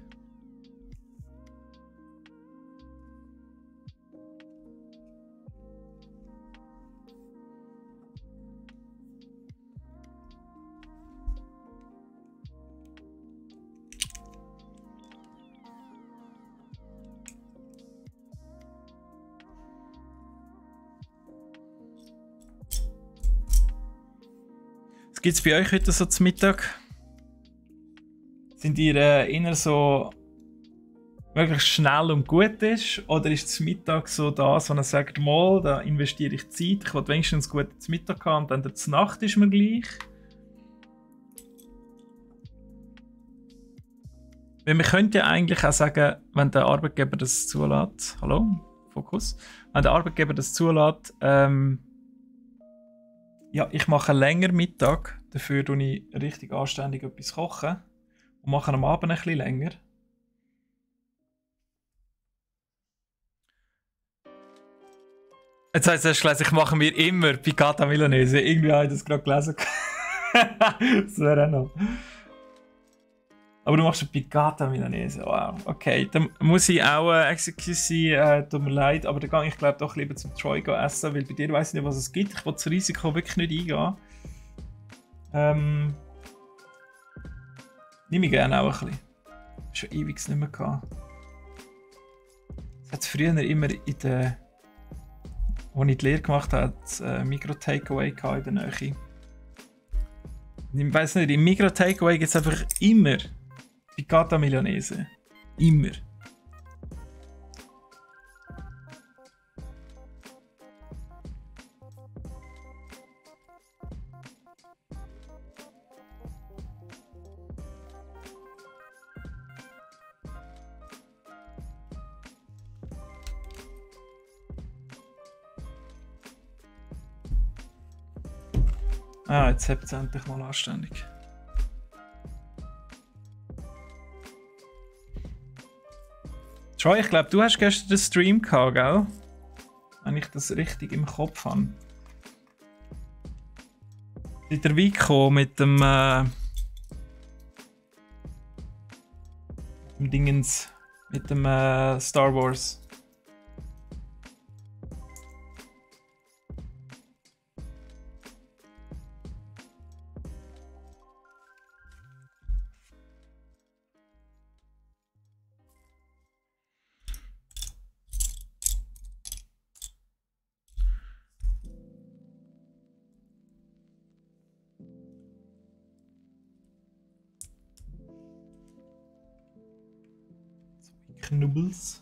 Was gibt es bei euch heute so zum Mittag? Sind ihr eher so wirklich schnell und gut ist? Oder ist das Mittag so das, wenn ihr sagt, mal, da investiere ich Zeit, ich will wenigstens gut zum Mittag haben und dann die Nacht ist mir gleich? Weil man könnte ja eigentlich auch sagen, wenn der Arbeitgeber das zulässt, hallo, Fokus, wenn der Arbeitgeber das zulässt, ja, ich mache länger Mittag, dafür tue ich richtig anständig etwas kochen und mache am Abend ein bisschen länger. Jetzt heisst es gelesen, ich mache mir immer Piccata Milanese. Irgendwie habe ich das gerade gelesen. Das wäre auch noch. Aber du machst eine Piccata Milanese, wow. Okay, dann muss ich auch excuse, tut mir leid, aber dann gehe ich glaube doch lieber zum Troy essen, weil bei dir weiss ich nicht, was es gibt. Ich will das Risiko wirklich nicht eingehen. Nehme ich gerne auch ein bisschen. Schon ewig nicht mehr gehabt. Es hat früher immer in der, als ich die Lehre gemacht habe, Micro-Takeaway in der Nähe. Ich weiß nicht, im Migros Takeaway gibt es einfach immer Piccata Milanese. Immer. Ah, jetzt habt ihr es endlich mal anständig. Troy, ich glaube, du hast gestern den Stream gehabt, gell? Wenn ich das richtig im Kopf habe. Mit der Vico mit dem Dingens, mit dem Star Wars. Knubbels.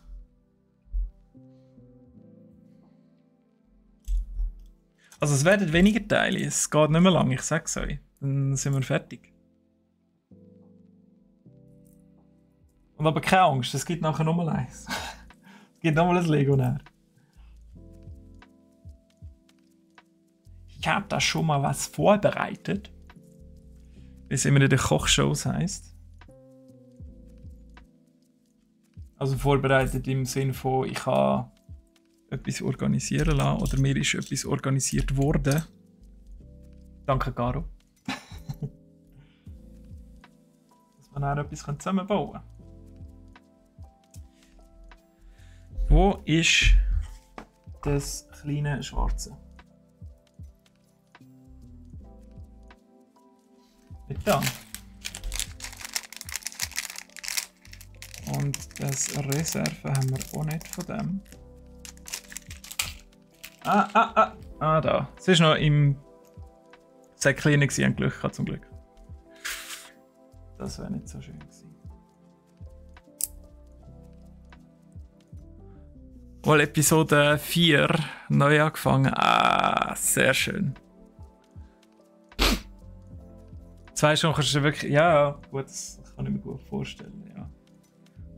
Also es werden weniger Teile, es geht nicht mehr lang, ich sag's euch. Dann sind wir fertig. Und aber keine Angst, es gibt nachher nochmal eins. Es gibt nochmal ein Legionär. Ich habe da schon mal was vorbereitet. Wie es immer in den Kochshows heisst. Also vorbereitet im Sinne von, ich habe etwas organisieren lassen oder mir ist etwas organisiert worden. Danke, Caro. Dass wir dann etwas zusammenbauen können. Wo ist das kleine Schwarze? Nicht da. Und das Reserve haben wir auch nicht von dem. Da. Es ist noch im Säckchen ein Glück gehabt, zum Glück. Das wäre nicht so schön gewesen. Wohl Episode 4 neu angefangen. Ah, sehr schön. 2 Stunden kannst du wirklich. Ja, gut, das kann ich mir gut vorstellen, ja.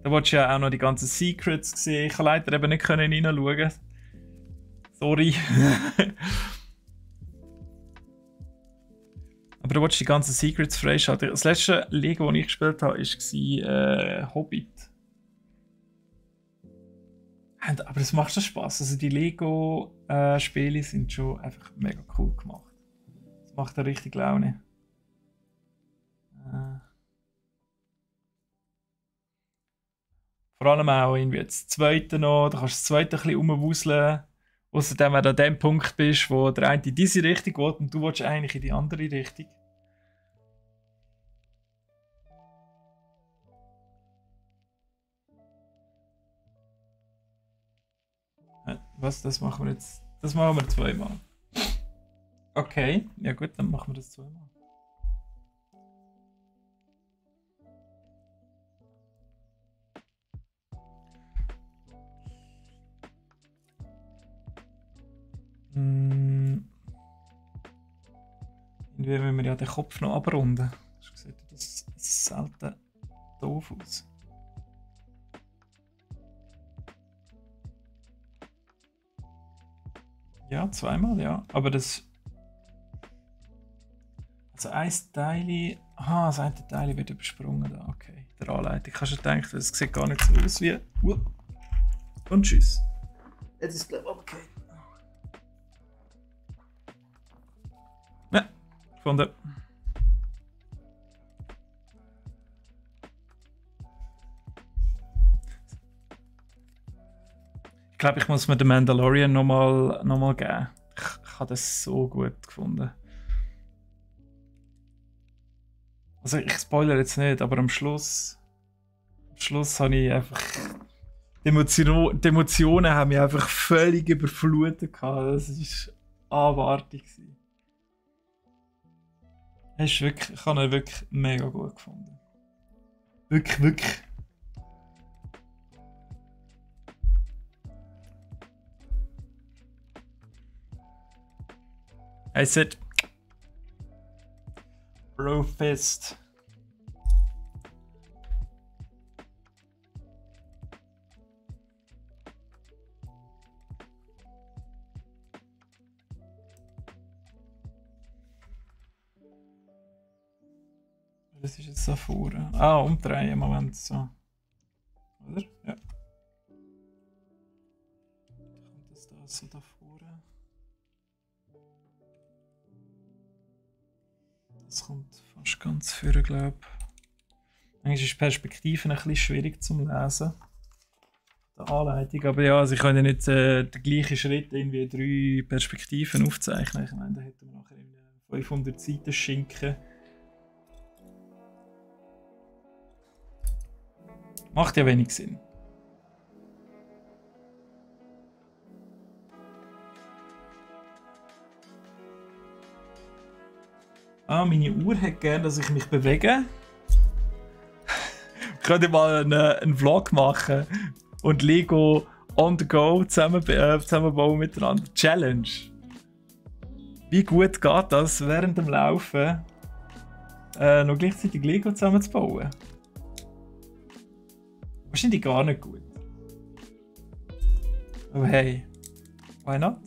Da wolltest du ja auch noch die ganzen Secrets sehen. Ich kann leider eben nicht reinschauen. Sorry. Aber du wolltest die ganzen Secrets freischalten. Das letzte Lego, das ich gespielt habe, war Hobbit. Aber es macht schon Spaß. Also die Lego-Spiele sind schon einfach mega cool gemacht. Das macht da richtig Laune. Vor allem auch irgendwie das zweite noch, da kannst du das zweite ein bisschen rumwuseln. Außerdem, wenn du an dem Punkt bist, wo der eine in diese Richtung will und du willst eigentlich in die andere Richtung. Was, das machen wir jetzt? Das machen wir zweimal. Okay, ja gut, dann machen wir das zweimal. Irgendwie müssen wir ja den Kopf noch abrunden. Das sieht selten doof aus. Ja, zweimal, ja. Aber das. Also ein Teil. Aha, das eine Teil wird übersprungen da. Okay. Der Anleitung. Kannst du denken, das sieht gar nicht so aus wie. Und tschüss. Jetzt ist es glaube ich okay. Ja, gefunden. Ich glaube, ich muss mir den Mandalorian nochmal geben. Ich habe das so gut gefunden. Also ich spoilere jetzt nicht, aber am Schluss habe ich einfach... Die Emotionen haben mich einfach völlig überflutet gehabt. Das war abartig. Ich habe ihn wirklich mega gut gefunden. Wirklich, wirklich. I said Bro Fist. Was ist jetzt da vorne? Ah, umdrehen, Moment, so. Oder? Ja. Kommt das da so da vorne? Das kommt fast ganz vorne, glaube ich. Eigentlich ist die Perspektive ein bisschen schwierig zum Lesen. Die Anleitung, aber ja, also ich kann ja nicht den gleichen Schritt irgendwie 3 Perspektiven aufzeichnen. Ich meine, da hätten wir nachher 500 Seiten Schinken. Macht ja wenig Sinn. Ah, meine Uhr hat gerne, dass ich mich bewege. Ich könnte mal einen Vlog machen und Lego on the go zusammenbauen miteinander. Challenge. Wie gut geht das während dem Laufen noch gleichzeitig Lego zusammenzubauen? Wahrscheinlich gar nicht gut. Aber hey, why not?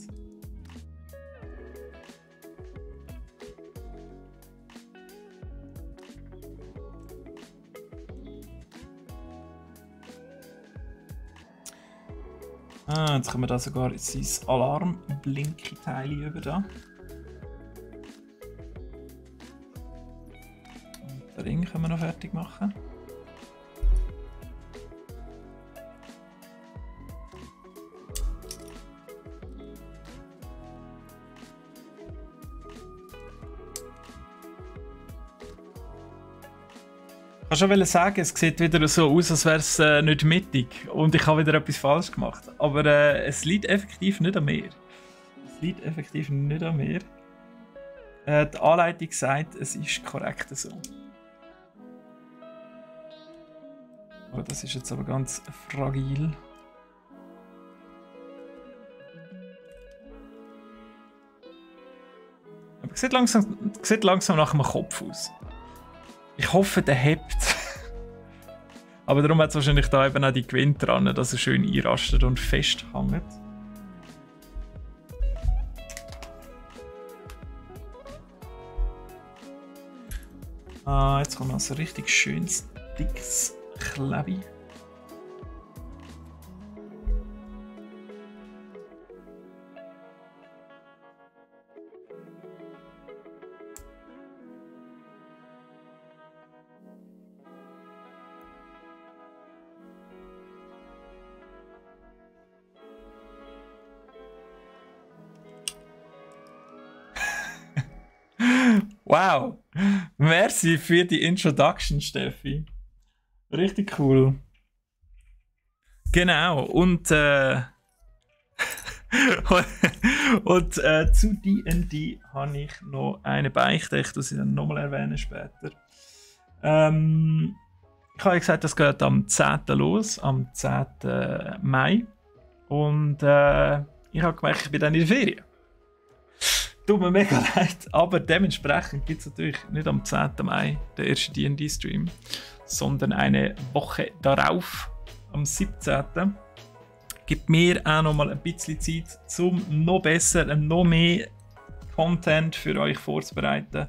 Ah, jetzt können wir da sogar sein Alarm-Blinky-Teil über da. Und den Ring können wir noch fertig machen. Ich wollte schon sagen, es sieht wieder so aus, als wäre es nicht mittig und ich habe wieder etwas falsch gemacht. Aber es liegt effektiv nicht an mir. Es liegt effektiv nicht an mir. Die Anleitung sagt, es ist korrekt so. Oh, das ist jetzt aber ganz fragil. Aber es sieht langsam nach einem Kopf aus. Ich hoffe, der hebt. Aber darum hat es wahrscheinlich da eben auch die Gewinde dran, dass er schön einrastet und festhängt. Ah, jetzt kommt noch so richtig schönes, dickes Klebi. Wow! Merci für die Introduction, Steffi. Richtig cool. Genau, und zu D&D habe ich noch eine Beichte, ich tue sie dann nochmal erwähnen später. Ich habe ja gesagt, das geht am 10. los, am 10. Mai. Und ich habe gemerkt, ich bin dann in der Ferien. Tut mir mega leid, aber dementsprechend gibt es natürlich nicht am 10. Mai den ersten D&D-Stream, sondern eine Woche darauf, am 17. Gibt mir auch noch mal ein bisschen Zeit, um noch besser und noch mehr Content für euch vorzubereiten,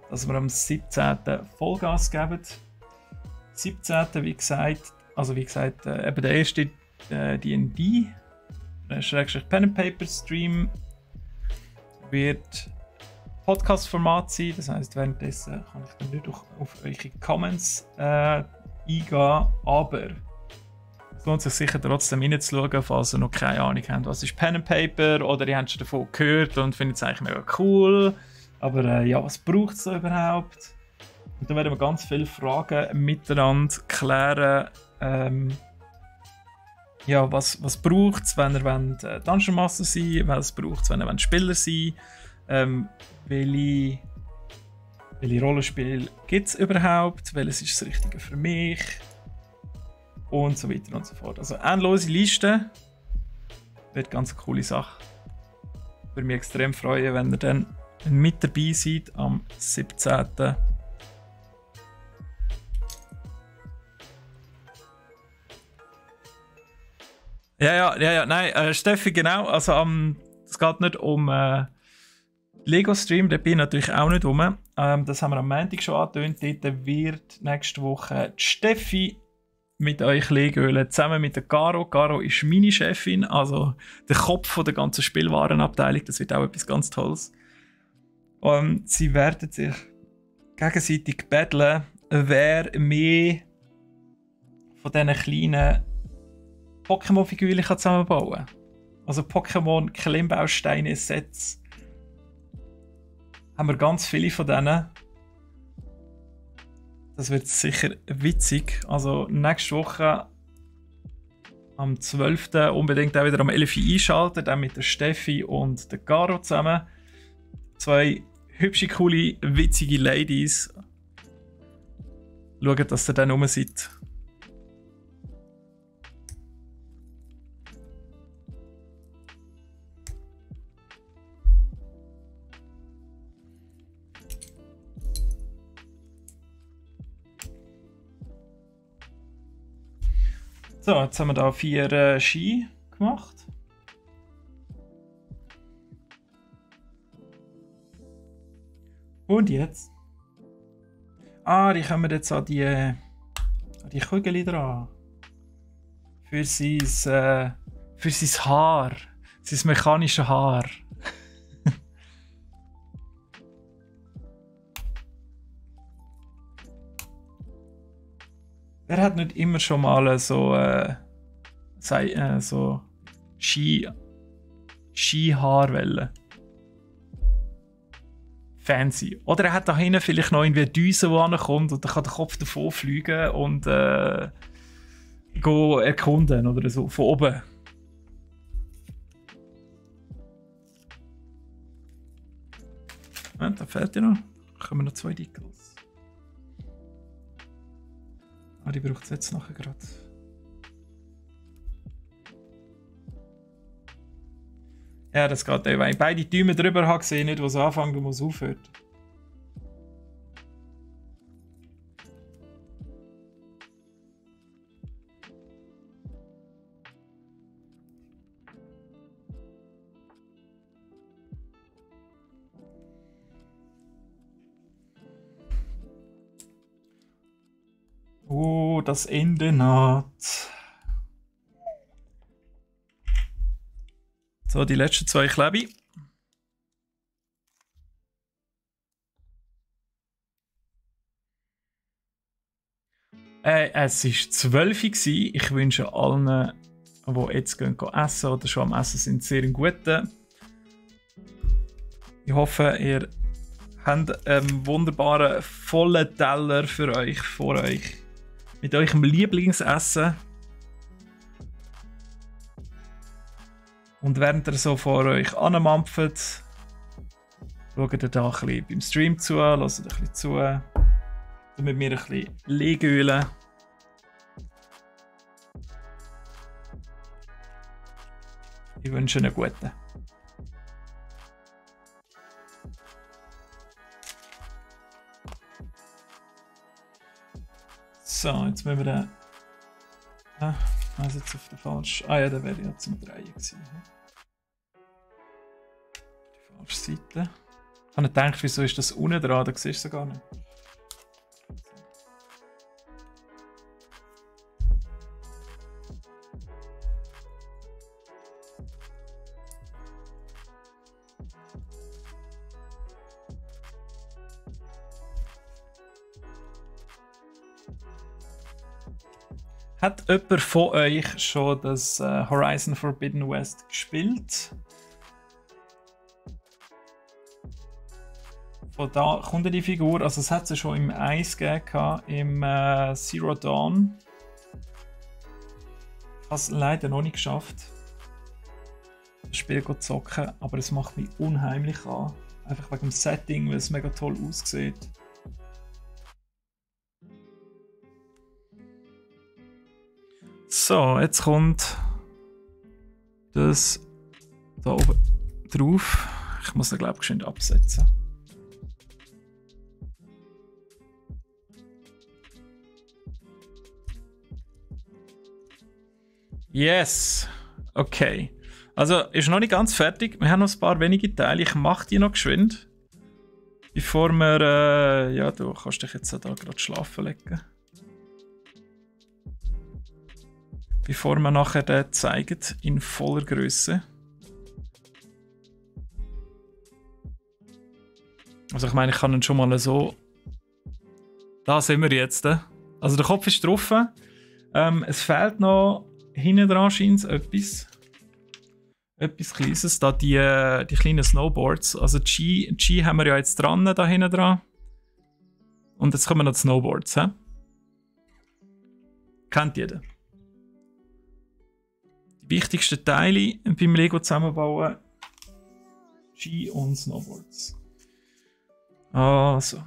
dass wir am 17. Vollgas geben. 17. wie gesagt, eben der erste D&D Pen and Paper Stream wird Podcast-Format sein, das heisst, währenddessen kann ich dann nicht auf eure Comments eingehen, aber es lohnt sich sicher trotzdem reinzuschauen, falls ihr noch keine Ahnung habt, was ist Pen and Paper oder ihr habt schon davon gehört und findet es eigentlich mega cool, aber ja, was braucht es da überhaupt? Und dann werden wir ganz viele Fragen miteinander klären, ja, was braucht es, wenn ihr Dungeon Master sein wollt, was braucht es, wenn ihr Spieler sein wollt, welche welche Rollenspiele gibt es überhaupt, welches ist das Richtige für mich und so weiter und so fort. Also endlose Liste, wird ganz eine coole Sache. Würde mich extrem freuen, wenn ihr dann mit dabei seid am 17. Ja, nein, Steffi, genau. Also es geht nicht um Lego-Stream, da bin ich natürlich auch nicht rum. Das haben wir am Montag schon angetönt. Dort wird nächste Woche die Steffi mit euch Legölen zusammen mit der Caro. Caro ist meine Chefin, also der Kopf von der ganzen Spielwarenabteilung. Das wird auch etwas ganz Tolles. Und sie werden sich gegenseitig battlen, wer mehr von diesen kleinen Pokémon-Figuren zusammenbauen kann. Also Pokémon-Klemmbausteine-Sets. Haben wir ganz viele von denen. Das wird sicher witzig. Also nächste Woche am 12. unbedingt auch wieder am 11. einschalten. Dann mit der Steffi und der Caro zusammen. Zwei hübsche, coole, witzige Ladies. Schaut, dass ihr dann rum seid. So, jetzt haben wir da 4 Ski gemacht. Und jetzt? Die kommen jetzt an die Kügel dran. Für sein Haar. Sein mechanisches Haar. Wer hat nicht immer schon mal so Skihaarwellen? Fancy. Oder er hat da hinten vielleicht noch irgendwie eine Düse, die ankommt und dann kann der Kopf davon fliegen und go erkunden oder so, von oben. Ja, da fehlt ja noch. Da kommen noch 2 Dickels. Die braucht es jetzt nachher gerade. Ja, das geht auch. Wenn ich beide Däume drüber habe, sehe ich nicht, wo es anfängt und wo es aufhört. Oh, das Ende naht. So, die letzten 2 klebe. Es war 12 Uhr. Ich wünsche allen, die jetzt gehen essen oder schon am Essen sind, sehr einen guten. Ich hoffe, ihr habt einen wunderbaren, vollen Teller für euch, vor euch. Mit eurem Lieblingsessen. Und während ihr so vor euch anmampft, schaut ihr da ein bisschen beim Stream zu, hört ein bisschen zu. Und mit mir ein bisschen Legölen. Ich wünsche einen guten. So, jetzt müssen wir den. Also jetzt auf der falschen. Ja, da wäre ja zum Drehen gewesen. Die falsche Seite. Ich habe gedacht, wieso ist das unten dran? Da siehst du es gar nicht. Hat jemand von euch schon das Horizon Forbidden West gespielt? Von da kommt die Figur, also es hat sie schon im 1 gegeben, im Zero Dawn. Ich habe es leider noch nicht geschafft, das Spiel zu zocken, aber es macht mich unheimlich an. Einfach wegen dem Setting, weil es mega toll aussieht. So, jetzt kommt das da oben drauf. Ich muss den, glaube ich, geschwind absetzen. Yes! Okay. Also, ist noch nicht ganz fertig. Wir haben noch ein paar wenige Teile. Ich mache die noch geschwind. Bevor wir... ja, du kannst dich jetzt da gerade schlafen legen. Bevor wir nachher den zeigen in voller Größe. Also ich meine, ich kann ihn schon mal so... Da sind wir jetzt. Also der Kopf ist drauf. Es fehlt noch hinten dran scheint etwas. Etwas Kleines. Da die kleinen Snowboards. Also die Ski haben wir ja jetzt dran, da hinten dran. Und jetzt kommen noch die Snowboards. He? Kennt jeder. Die wichtigsten Teile beim Lego zusammenbauen. Ski und Snowboards. Also.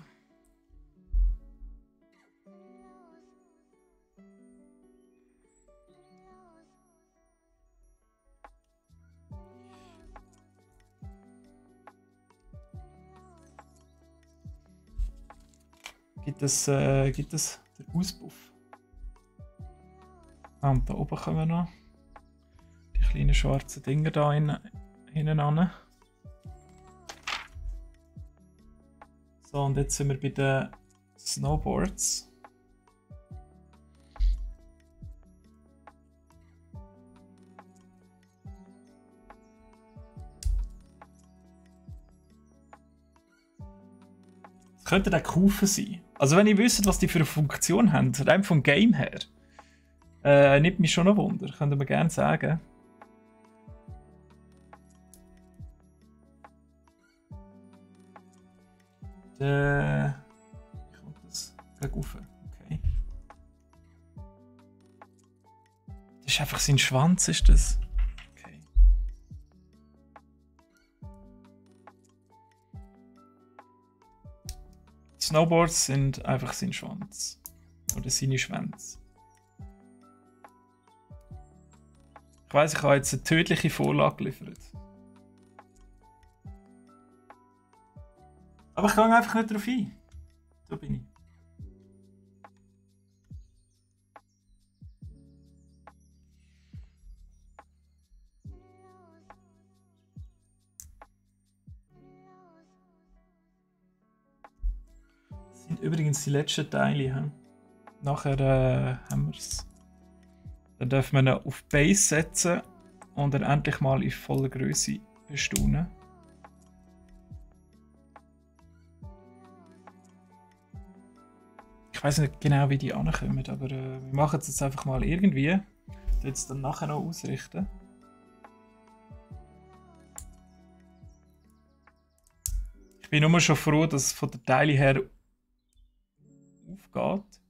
Gibt es den Auspuff? Ah, und da oben kommen noch die kleinen schwarzen Dinger da hinten an. So, und jetzt sind wir bei den Snowboards. Das könnte auch Kufen sein. Also wenn ihr wisst, was die für eine Funktion haben, rein vom Game her, nimmt mich schon noch Wunder. Könnt ihr mir gerne sagen. Kommt das gleich rauf? Okay. Das ist einfach sein Schwanz, ist das? Okay. Snowboards sind einfach sein Schwanz. Oder seine Schwänze. Ich weiss, ich habe jetzt eine tödliche Vorlage geliefert. Aber ich gehe einfach nicht drauf ein. Da bin ich. Das sind übrigens die letzten Teile. He? Nachher haben wir es. Dann dürfen wir ihn auf Base setzen und dann endlich mal in voller Größe bestaunen. Ich weiß nicht genau, wie die ankommen, aber wir machen es jetzt einfach mal irgendwie. Ich werde es dann nachher noch ausrichten. Ich bin nur schon froh, dass es von der Teile her aufgeht.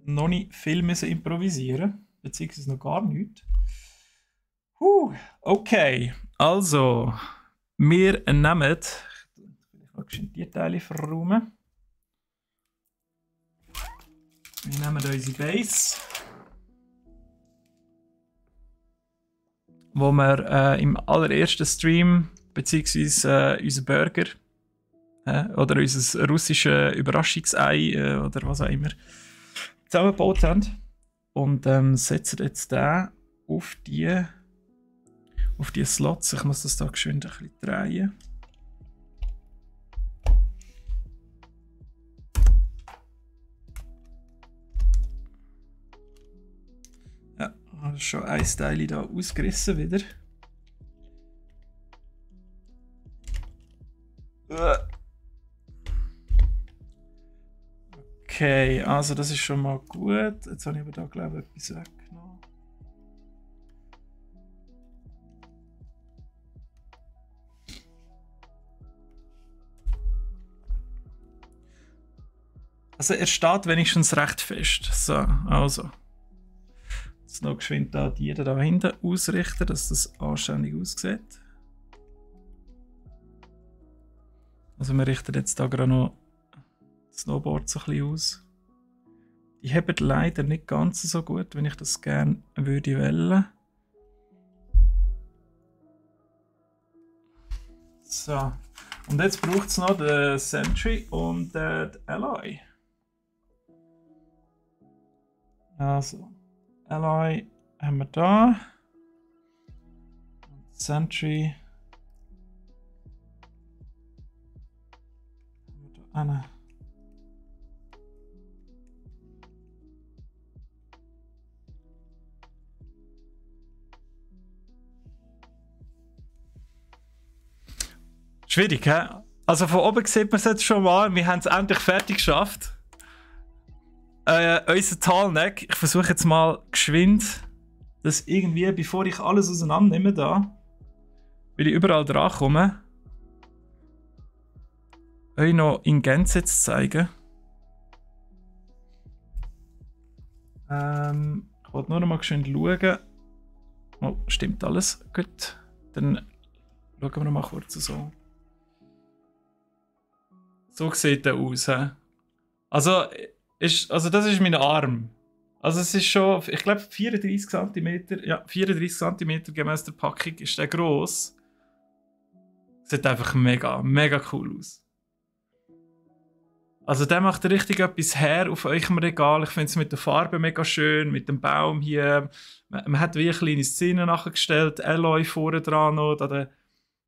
Noch nicht viel müssen improvisieren, beziehungsweise noch gar nichts. Okay, also wir nehmen die Teile verräumen. Wir nehmen unsere Base, wo wir im allerersten Stream beziehungsweise unser Burger oder unser russisches Überraschungsei oder was auch immer zusammengebaut haben. Und setzen jetzt den auf die Slots. Ich muss das da geschwind ein bisschen drehen. Ja, habe schon ein Teil da ausgerissen wieder. Okay, also das ist schon mal gut. Jetzt habe ich aber da, glaube ich, etwas weggenommen. Also er steht wenigstens recht fest. So, also. Jetzt noch geschwind die da hinten ausrichten, dass das anständig aussieht. Also wir richten jetzt da gerade noch Snowboard so ein bisschen aus. Die haben leider nicht ganz so gut, wenn ich das gerne würde wollen. So. Und jetzt braucht es noch den Sentry und den Alloy. Also, Alloy haben wir da. Sentry. Haben wir da. Schwierig, hä? Also von oben sieht man es jetzt schon mal. Wir haben es endlich fertig geschafft. Unser Tallneck. Ich versuche jetzt mal geschwind, das irgendwie, bevor ich alles auseinander nehme, da, will ich überall dran kommen, euch noch in Gänze zu zeigen. Ich wollte nur noch mal geschwind schauen. Oh, stimmt alles? Gut. Dann schauen wir noch mal kurz so. So sieht der aus. He? Also das ist mein Arm. Also es ist schon, ich glaube 34 cm. Ja, 34 cm gemäß der Packung ist der gross. Sieht einfach mega, mega cool aus. Also der macht richtig etwas her auf eurem Regal. Ich finde es mit der Farbe mega schön, mit dem Baum hier. Man hat wie eine kleine Szene nachgestellt. Alloy vorne dran noch, da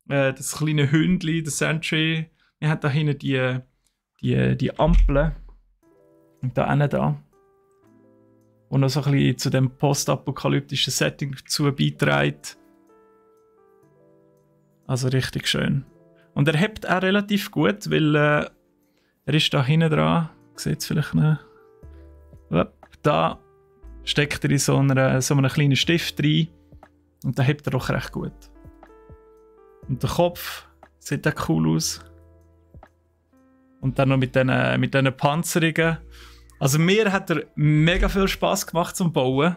das kleine Hündchen, der Sentry. Wir haben da hinten die Ampel. Und da hinten da. Und noch so ein bisschen zu dem postapokalyptischen Setting dazu beiträgt. Also richtig schön. Und er hebt auch relativ gut, weil er ist da hinten dran. Seht es vielleicht noch? Da steckt er in so einem kleinen Stift rein. Und da hebt er doch recht gut. Und der Kopf sieht auch cool aus. Und dann noch mit diesen Panzerungen. Also mir hat er mega viel Spass gemacht zum Bauen.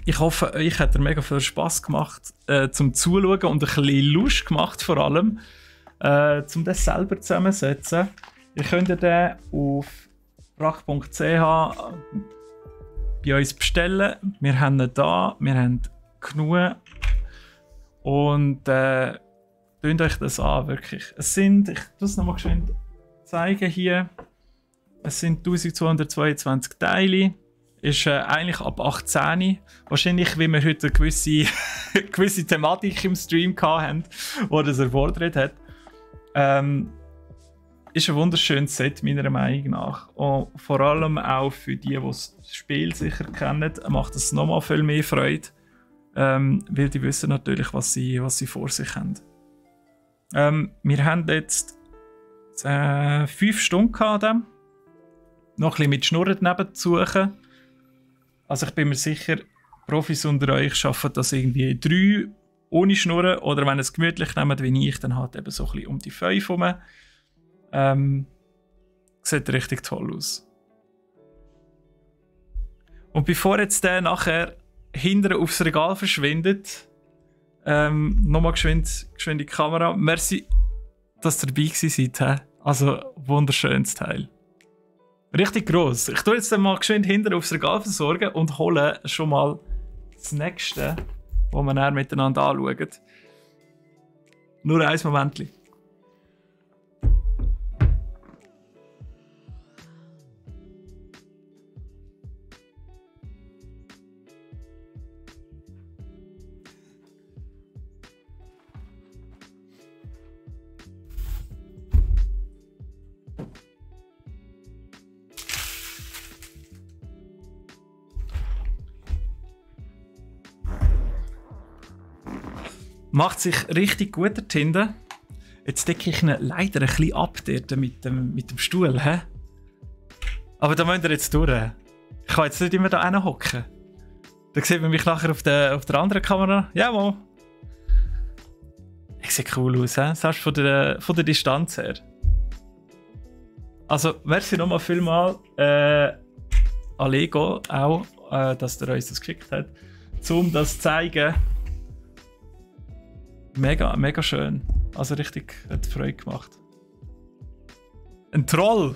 Ich hoffe, euch hat er mega viel Spass gemacht zum Zuschauen und ein bisschen Lust gemacht vor allem, zum das selber zusammensetzen. Ihr könnt den auf brach.ch bei uns bestellen. Wir haben ihn da, wir haben genug. Und schaut euch das an, wirklich. Es sind, ich tue es nochmal geschwind zeigen hier, es sind 1222 Teile. Ist eigentlich ab 18. Wahrscheinlich, wie wir heute eine gewisse Thematik im Stream hatten, die das erfordert hat. Ist ein wunderschönes Set, meiner Meinung nach. Und vor allem auch für die das Spiel sicher kennen, macht es nochmal viel mehr Freude. Weil die wissen natürlich, was sie vor sich haben. Wir haben jetzt 5 Stunden gehabt. Noch ein bisschen mit Schnurren daneben zu suchen. Also ich bin mir sicher, Profis unter euch schaffen das irgendwie 3 ohne Schnurren. Oder wenn ihr es gemütlich nehmt wie ich, dann halt eben so ein bisschen um die 5 herum. Sieht richtig toll aus. Und bevor jetzt der nachher hinten aufs Regal verschwindet, nochmal geschwind die Kamera. Merci, dass ihr dabei seid. Also wunderschönes Teil. Richtig gross. Ich tue jetzt mal geschwind hinten aufs Regal versorgen und hole schon mal das nächste, wo wir dann miteinander anschauen. Nur ein Momentchen. Macht sich richtig gut dort hinten. Jetzt decke ich ihn leider ein bisschen ab dort mit dem Stuhl. He? Aber da müsst ihr jetzt durch. Ich kann jetzt nicht immer da hocken. Da sieht man mich nachher auf der anderen Kamera. Jawohl. Ich sehe cool aus, he? Selbst von der Distanz her. Also, merci nochmal vielmal an Lego auch, dass er uns das geschickt hat, um das zu zeigen. Mega, mega schön. Also richtig, hat Freude gemacht. Ein Troll.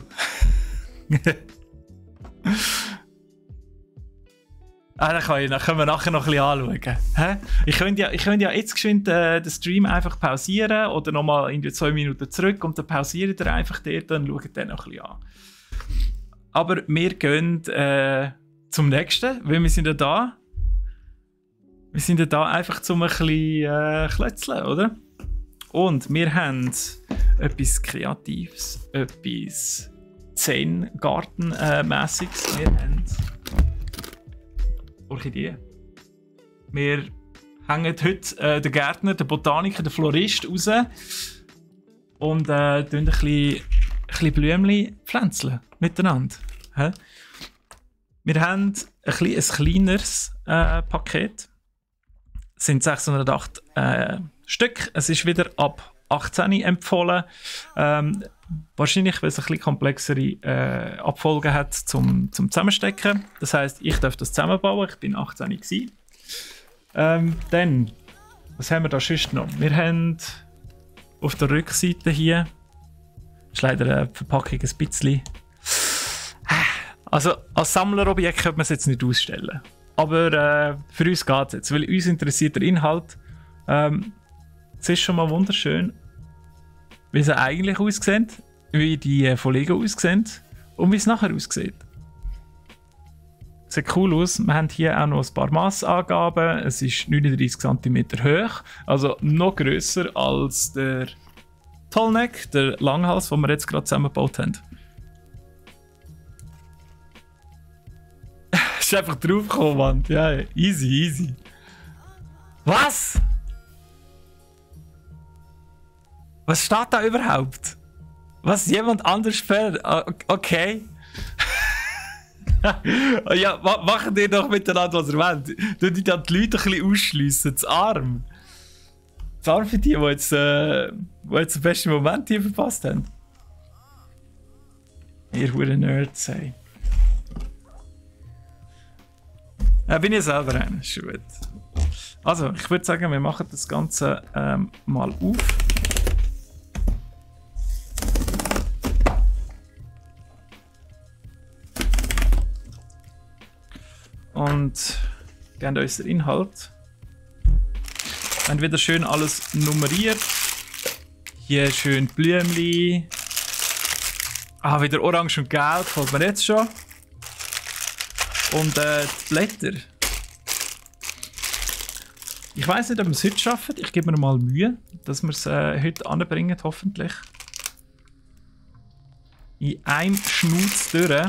Dann können wir nachher noch ein bisschen anschauen. Hä? Ich könnte ja jetzt geschwind den Stream einfach pausieren oder nochmal in 2 Minuten zurück und dann pausiert ihr einfach dort und schaut den noch ein bisschen an. Aber wir gehen zum nächsten, weil wir sind ja da. Wir sind ja da einfach zum ein bisschen klötzeln, oder? Und wir haben etwas Kreatives, etwas Zen-Garten-mässiges. Wir haben Orchideen. Wir hängen heute den Gärtner, den Botaniker, den Florist raus und ein bisschen Blümchen pflänzeln miteinander. He? Wir haben ein kleineres Paket. Es sind 608 Stück. Es ist wieder ab 18 empfohlen. Wahrscheinlich, weil es ein bisschen komplexere Abfolgen hat zum Zusammenstecken. Das heisst, ich darf das zusammenbauen. Ich bin 18 gewesen. Dann, was haben wir da sonst noch? Wir haben auf der Rückseite hier, ist leider die Verpackung ein bisschen. Also als Sammlerobjekt könnte man es jetzt nicht ausstellen. Aber für uns geht es jetzt, weil uns interessiert der Inhalt. Es ist schon mal wunderschön, wie sie eigentlich aussehen, wie die von Lego aussehen und wie es nachher aussieht. Sieht cool aus. Wir haben hier auch noch ein paar Massangaben. Es ist 39 cm hoch, also noch grösser als der Tallneck, der Langhals, den wir jetzt gerade zusammengebaut haben. Ist einfach draufgekommen, Mann. Ja, easy. Was? Was steht da überhaupt? Was jemand anders fährt? Okay. Ja, machen die doch miteinander, was ihr wollt. Tun die dann die Leute ein bisschen ausschliessen, das Arm. Das Arm für die jetzt den besten Moment hier verpasst haben. Ihr hure Nerds, ey. Ja, bin ich selber einer, ist gut. Also, ich würde sagen, wir machen das Ganze mal auf. Und geben uns den Inhalt. Dann wieder schön alles nummeriert. Hier schön Blümchen. Ah, wieder orange und gelb, gefällt mir jetzt schon. Und die Blätter. Ich weiss nicht, ob wir es heute schaffen. Ich gebe mir mal Mühe, dass wir es heute anbringen, hoffentlich. In einem Schnauz durch.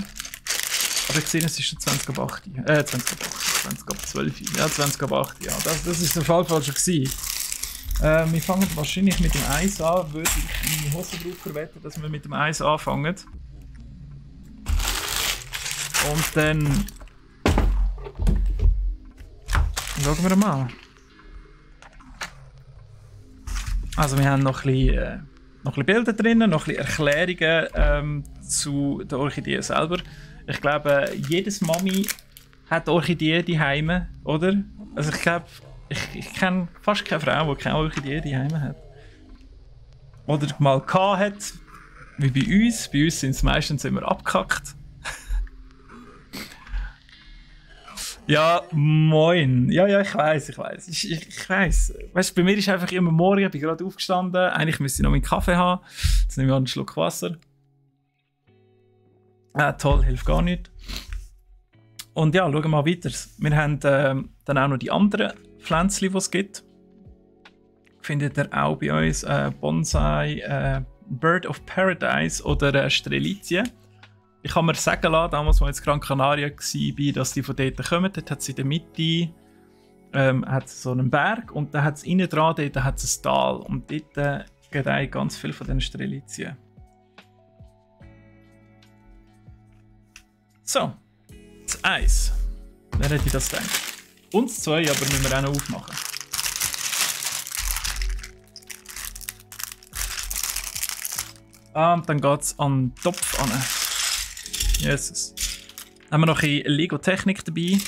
Aber ich sehe, es ist schon 20 ab 8. 20 ab 12. Ja, 20 ab 8. Ja, das ist der Fall schon gewesen. Wir fangen wahrscheinlich mit dem Eis an. Würde ich meine Hosenbraucher wetten, dass wir mit dem Eis anfangen. Und dann schauen wir mal. Also wir haben noch ein bisschen Bilder drin, noch ein bisschen Erklärungen zu der Orchidee selber. Ich glaube, jedes Mami hat Orchideen daheim, oder? Also ich glaube, ich kenne fast keine Frau, die keine Orchidee daheim hat. Oder mal gehabt hat, wie bei uns. Bei uns sind es meistens immer abgekackt. Ja, moin. Ja, ich weiss. Ich weiss. Weißt du, bei mir ist einfach immer morgen, ich bin gerade aufgestanden. Eigentlich müsste ich noch meinen Kaffee haben. Jetzt nehme ich einen Schluck Wasser. Toll, hilft gar nicht. Und ja, schauen wir mal weiter. Wir haben dann auch noch die anderen Pflänzchen, die es gibt. Findet ihr auch bei uns Bonsai, Bird of Paradise oder Strelizie. Ich habe mir sagen lassen, damals, als ich in Gran Canaria war, dass die von dort kommen. Dort hat es in der Mitte hat so einen Berg und dann hat es innen dran dort hat es ein Tal. Und dort gedeihen ganz viele von diesen Strelizien. So, das Eis. Wer hätte das gedacht? Und das 2, aber müssen wir auch noch aufmachen. Und dann geht es an den Topf an. Jesus. Haben wir noch ein bisschen Lego-Technik dabei.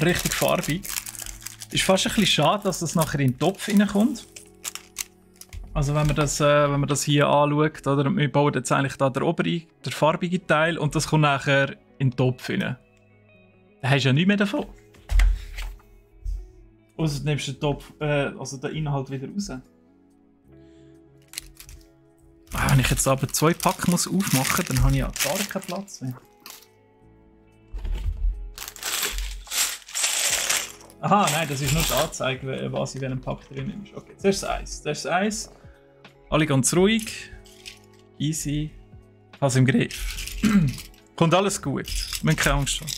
Richtig farbig. Ist fast ein bisschen schade, dass das nachher in den Topf reinkommt. Also wenn man das hier anschaut, oder, wir bauen jetzt eigentlich da der farbige Teil und das kommt nachher in den Topf rein. Dann hast du ja nichts mehr davon. Außer du nimmst den Topf, also den Inhalt wieder raus. Wenn ich jetzt aber 2 Pack muss aufmachen, dann habe ich ja gar keinen Platz mehr. Aha, nein, das ist nur die Anzeige, was in welchem Pack drin ist. Okay, zuerst das Eis. Alle ganz ruhig. Easy. Alles im Griff. Kommt alles gut. Wir müssen keine Angst haben.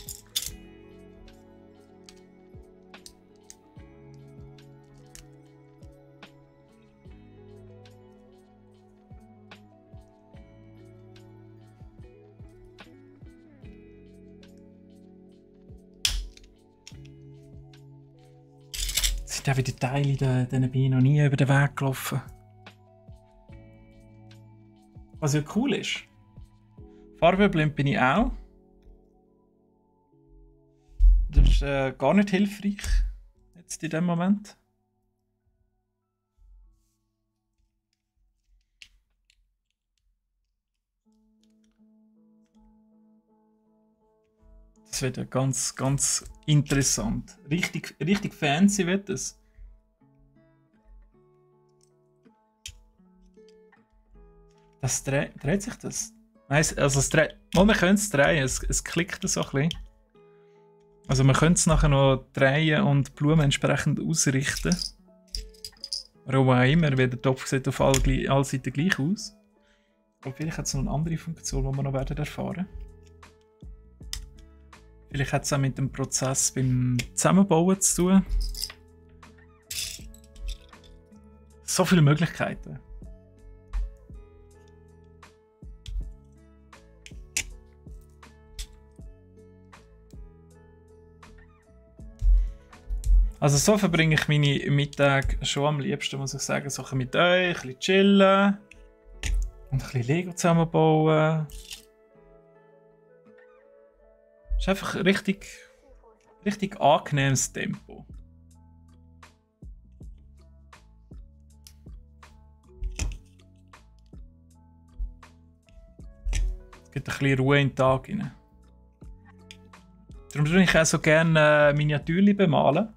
Sind auch wieder Teile, denen bin ich noch nie über den Weg gelaufen. Was ja cool ist. Farbenblind bin ich auch. Das ist gar nicht hilfreich. Jetzt in dem Moment. Das wird ganz, ganz interessant. Richtig fancy wird es. Das dreht sich das? Nein, also es dreht. Oh, wir können es drehen, es klickt so ein bisschen. Also man könnte es nachher noch drehen und die Blumen entsprechend ausrichten. Warum auch immer, weil der Topf sieht auf allen Seiten gleich aus. Aber vielleicht hat es noch eine andere Funktion, die wir noch werden erfahren. Vielleicht hat es auch mit dem Prozess beim Zusammenbauen zu tun. So viele Möglichkeiten. Also so verbringe ich meine Mittage schon am liebsten, muss ich sagen. So mit euch, ein bisschen chillen und ein bisschen Lego zusammenbauen. Es ist einfach richtig angenehmes Tempo. Es gibt ein bisschen Ruhe in den Tag rein. Darum würde ich auch so gerne Miniaturen bemalen.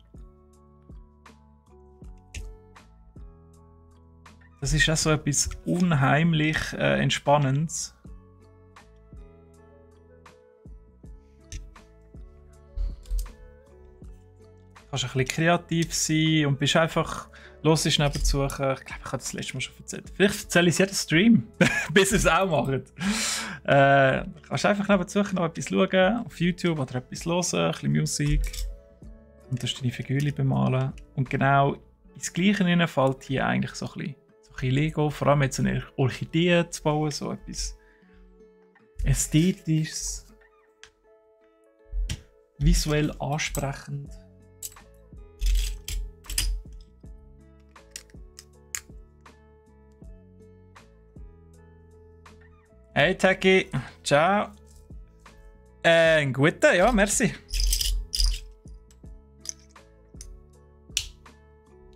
Das ist auch so etwas unheimlich Entspannendes. Du kannst ein bisschen kreativ sein und bist einfach los nebenzu. Ich glaube, ich habe das letzte Mal schon erzählt. Vielleicht erzähle ich es jeden Stream, bis ihr es auch macht. Du kannst einfach nebenzu noch etwas schauen, auf YouTube oder etwas hören, ein bisschen Musik. Und dann deine Figuren bemalen. Und genau ins Gleiche fällt hier eigentlich so ein bisschen Lego, vor allem jetzt eine Orchidee zu bauen, so etwas Ästhetisches, visuell ansprechend. Hey Taki, ciao. Einen guten, ja, merci.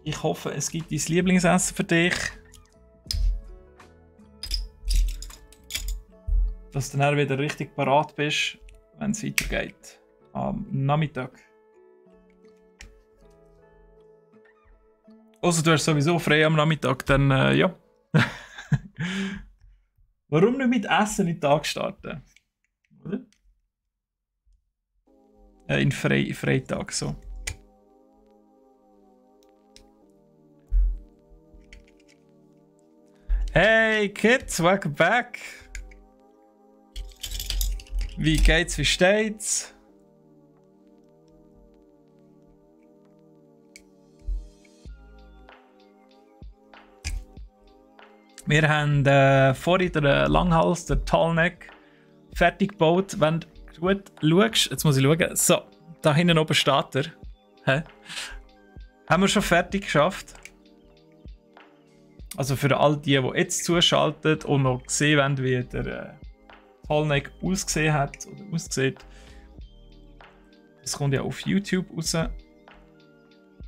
Ich hoffe, es gibt dein Lieblingsessen für dich. Dass du dann wieder richtig parat bist, wenn es weitergeht. Am Nachmittag. Also du hast sowieso frei am Nachmittag, dann ja. Warum nicht mit Essen in den Tag starten? Oder? In Freitag so. Hey Kids, welcome back! Wie geht's, wie steht's? Wir haben vorhin den Langhals, den Tallneck, fertig gebaut. Wenn du gut schaust, jetzt muss ich schauen. So, da hinten oben steht er. Hä? Haben wir schon fertig geschafft. Also für all die jetzt zuschalten und noch sehen wollen, wie der Tallneck ausgesehen hat oder aussieht. Das kommt ja auf YouTube raus.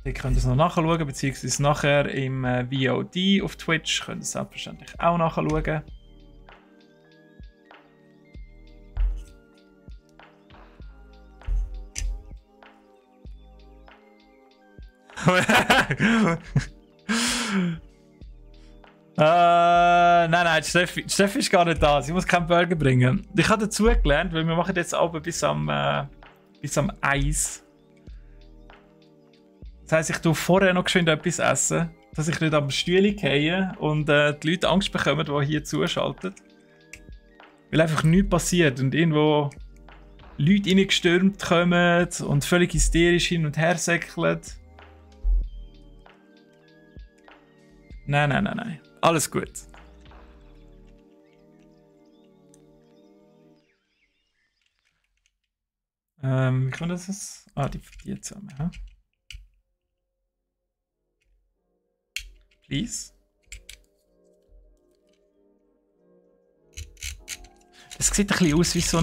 Ihr könnt es noch nachschauen, beziehungsweise nachher im VOD auf Twitch könnt ihr es selbstverständlich auch nachschauen. Nein, Steffi ist gar nicht da. Sie muss keinen Burger bringen. Ich habe dazu gelernt, weil wir machen jetzt aber bis am Eis. Das heisst, ich tue vorher noch geschwind etwas essen, dass ich nicht am Stühle gehe und die Leute Angst bekommen, die hier zuschalten. Weil einfach nichts passiert und irgendwo Leute reingestürmt kommen und völlig hysterisch hin und her säckeln. Nein. Alles gut. Wie kann das? Die zusammen. Hm? Please. Das sieht ein bisschen aus wie so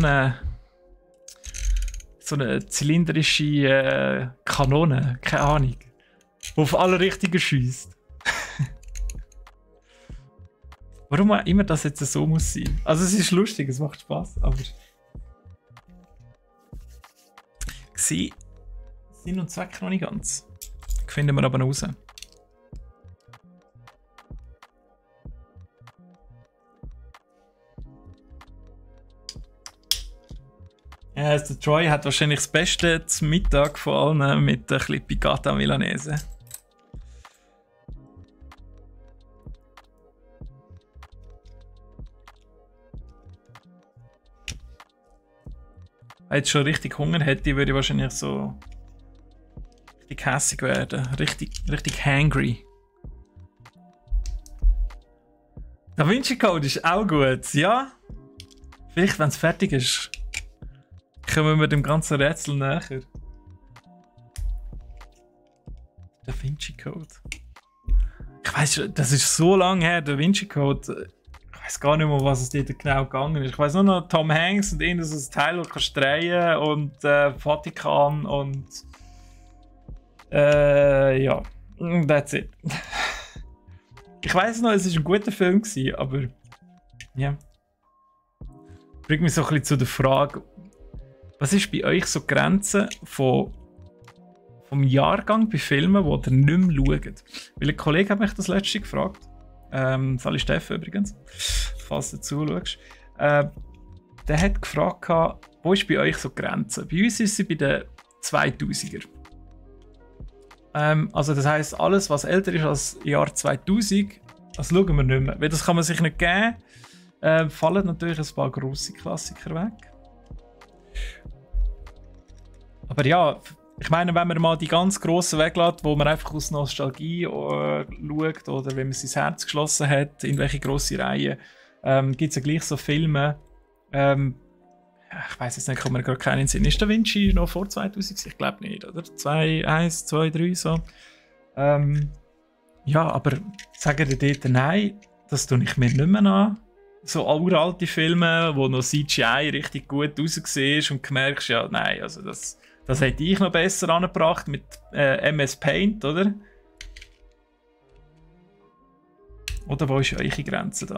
eine zylindrische Kanone. Keine Ahnung. Die auf alle Richtungen schießt. Warum auch immer das jetzt so muss sein. Also es ist lustig, es macht Spaß, aber... Sinn und Zweck noch nicht ganz. Finden wir aber noch raus. Ja, also der Troy hat wahrscheinlich das Beste zum Mittag von allen mit ein bisschen Piccata Milanese. Wenn ich jetzt schon richtig Hunger hätte, würde ich wahrscheinlich so richtig hässig werden. Richtig hangry. Da Vinci Code ist auch gut, ja? Vielleicht, wenn es fertig ist, kommen wir dem ganzen Rätsel näher. Da Vinci Code. Ich weiss, das ist so lange her, der Vinci Code. Ich weiß gar nicht mehr, was es dort genau gegangen ist. Ich weiß nur noch Tom Hanks und irgendwas so Teil, das kannst drehen und Vatikan und ja, that's it. Ich weiß noch, es war ein guter Film gewesen, aber ja. Bringt mich so ein bisschen zu der Frage, was ist bei euch so die Grenze vom Jahrgang bei Filmen, die ihr nicht mehr schaut? Weil ein Kollege hat mich das letzte gefragt. Sally Steffen übrigens, falls du zuschaust. Der hat gefragt, wo ist bei euch so die Grenze? Bei uns ist sie bei den 2000er. Also das heisst, alles, was älter ist als Jahr 2000, das schauen wir nicht mehr. Weil das kann man sich nicht geben. Fallen natürlich ein paar grosse Klassiker weg. Aber ja, ich meine, wenn man mal die ganz grossen weglässt, wo man einfach aus Nostalgie schaut oder wenn man sein Herz geschlossen hat, in welche grosse Reihe, gibt es ja gleich so Filme. Ich weiß jetzt nicht, kommt mir gerade keinen in den Sinn. Ist Da Vinci noch vor 2000? Ich glaube nicht, oder? 1, 2, 3 so. Ja, aber sagen die dort nein, das tue ich mir nicht mehr an. So uralte Filme, wo noch CGI richtig gut rausgesehen ist und du merkst, ja, nein, also das hätte ich noch besser angebracht mit MS Paint, oder? Oder wo ist eure Grenze da?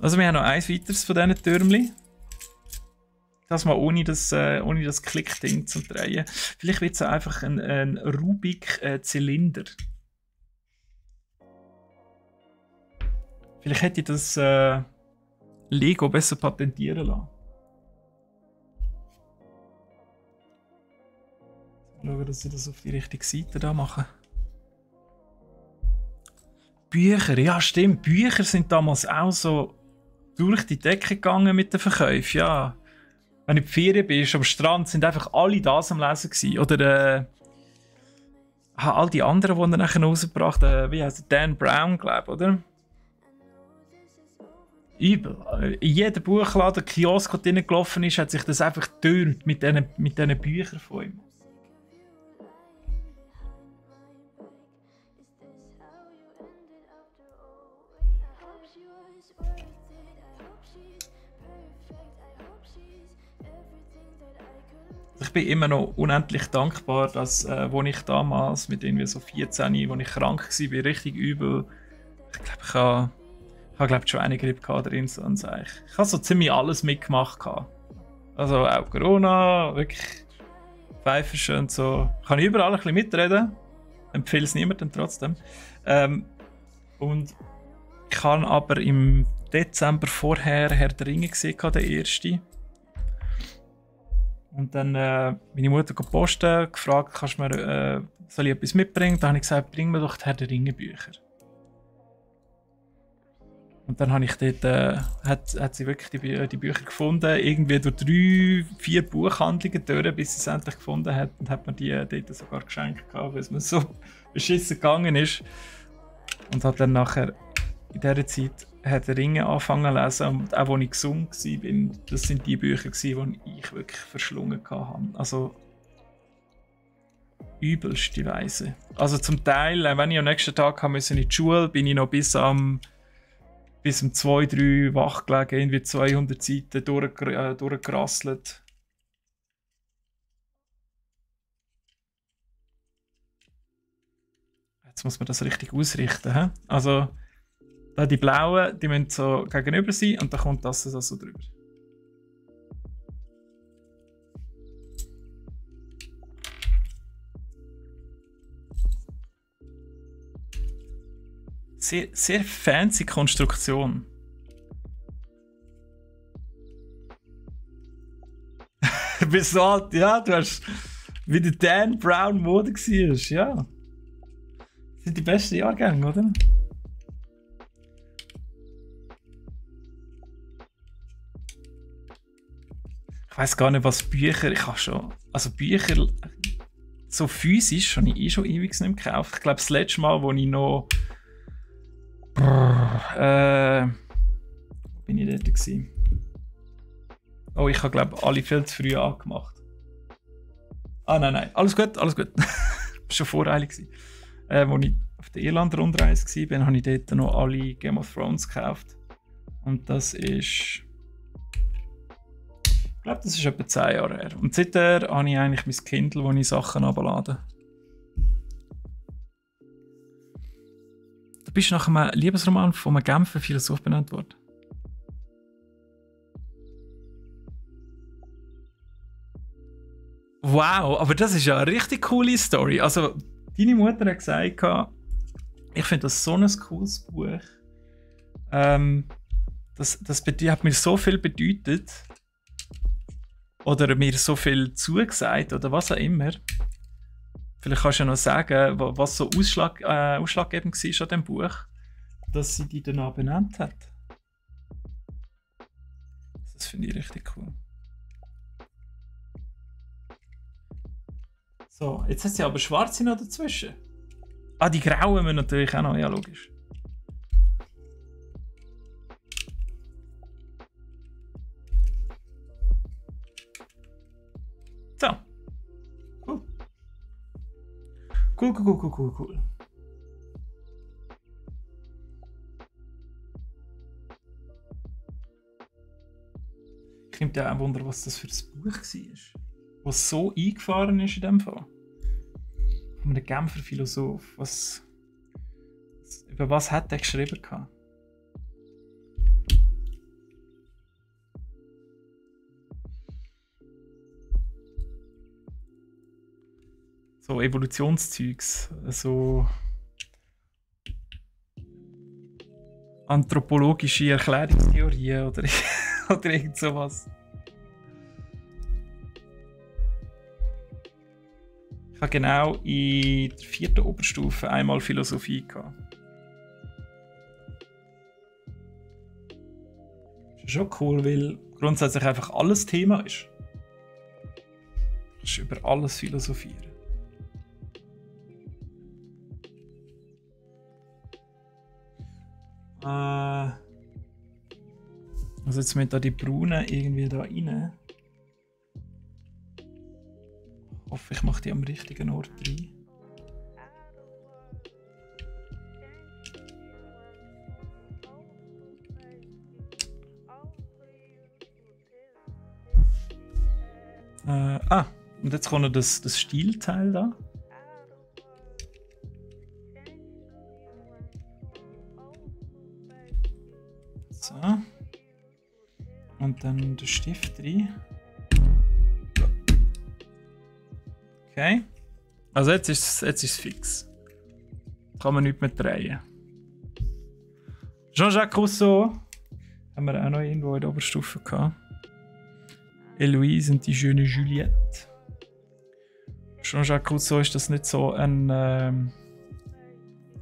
Also wir haben noch eins weiteres von diesen Türmchen. Das mal ohne das Klickding zu drehen. Vielleicht wird es einfach ein Rubik-Zylinder. Vielleicht hätte ich das Lego besser patentieren lassen. Schauen, dass sie das auf die richtige Seite da machen. Bücher, ja stimmt. Bücher sind damals auch so durch die Decke gegangen mit den Verkäufen. Ja. Wenn du in die Ferien bist, am Strand, sind einfach alle das am Lesen gewesen. Oder all die anderen, die er nachher rausgebracht hat, wie heißt der? Dan Brown, glaube ich, oder? Übel. In jedem Buchladen, Kiosk, der drinnen gelaufen ist, hat sich das einfach getürmt mit diesen Büchern von ihm. bin immer noch unendlich dankbar, dass, wo ich damals mit irgendwie so 14, wo ich krank war, richtig übel. Ich glaube, ich habe schon eine Grippe drin. So ich habe so ziemlich alles mitgemacht. Also auch Corona, wirklich Pfeifen und so. Ich kann überall ein bisschen mitreden. Empfehle es niemandem trotzdem. Und ich habe aber im Dezember vorher Herr der Ringe gesehen, der erste. Und dann meine Mutter posten, gefragt, kannst du mir, soll ich etwas mitbringen? Dann habe ich gesagt, bring mir doch die Herr der Ringe Bücher. Und dann habe ich dort, hat sie wirklich die Bücher gefunden, irgendwie durch 3-4 Buchhandlungen durch, bis sie es endlich gefunden hat. Und hat mir die dort sogar geschenkt, weil es mir so beschissen gegangen ist. Und habe dann nachher in dieser Zeit hat der Ringe angefangen zu lesen. Und auch als ich gesund war, das sind die Bücher, die ich wirklich verschlungen habe. Also übelste Weise. Also zum Teil, wenn ich am nächsten Tag in die Schule, bin ich noch bis um 2-3 wach gelegen, irgendwie 200 Seiten durchgerasselt. Jetzt muss man das richtig ausrichten. He? Also, da die blauen, die müssen so gegenüber sein und dann kommt das so drüber. Sehr, sehr fancy Konstruktion. Du bist so alt, ja, du hast wie der Dan Brown Mode war, ja. Das sind die besten Jahrgänge, oder? Ich weiß gar nicht, was Bücher, ich habe schon, also Bücher so physisch habe ich schon ewig nicht mehr gekauft. Ich glaube, das letzte Mal, wo ich noch bin ich dort gewesen? Oh, ich habe glaube alle viel zu früh angemacht. Ah, nein, alles gut, alles gut. Schon voreilig gewesen. Als ich auf der Irland-Rundreise war, habe ich dort noch alle Game of Thrones gekauft. Und das ist... Ich glaube, das ist etwa 10 Jahre her. Und seitdem habe ich eigentlich mein Kindle, wo ich Sachen herunterlade. Du bist nach einem Liebesroman von einem Genfer Philosoph benannt worden. Wow, aber das ist ja eine richtig coole Story. Also, deine Mutter hat gesagt, ich finde das so ein cooles Buch. Das hat mir so viel bedeutet. Oder mir so viel zugesagt oder was auch immer. Vielleicht kannst du ja noch sagen, was so ausschlaggebend war an diesem Buch, dass sie die danach benannt hat. Das finde ich richtig cool. So, jetzt hat sie aber schwarze noch dazwischen. Ah, die grauen müssen natürlich auch noch, ja logisch. So. Cool. Ich nehme dir auch Wunder, was das für ein Buch war. Was so eingefahren ist in dem Fall. Von einem Genfer Philosoph. Über was hat er geschrieben? So Evolutionszeugs, so anthropologische Erklärungstheorien oder, oder irgend sowas. Ich habe genau in der 4. Oberstufe einmal Philosophie gehabt. Das ist schon cool, weil grundsätzlich einfach alles Thema ist. Du kannst über alles philosophieren. Also jetzt mit da die Braunen irgendwie da rein. Ich hoffe, ich mache die am richtigen Ort rein. Und jetzt kommt noch das Stielteil da. So. Und dann der Stift rein. Okay. Also jetzt ist es fix. Kann man nicht mehr drehen. Jean-Jacques Rousseau haben wir auch noch irgendwo in der Oberstufe gehabt. Eloise und die schöne Juliette. Jean-Jacques Rousseau ist das nicht so ein.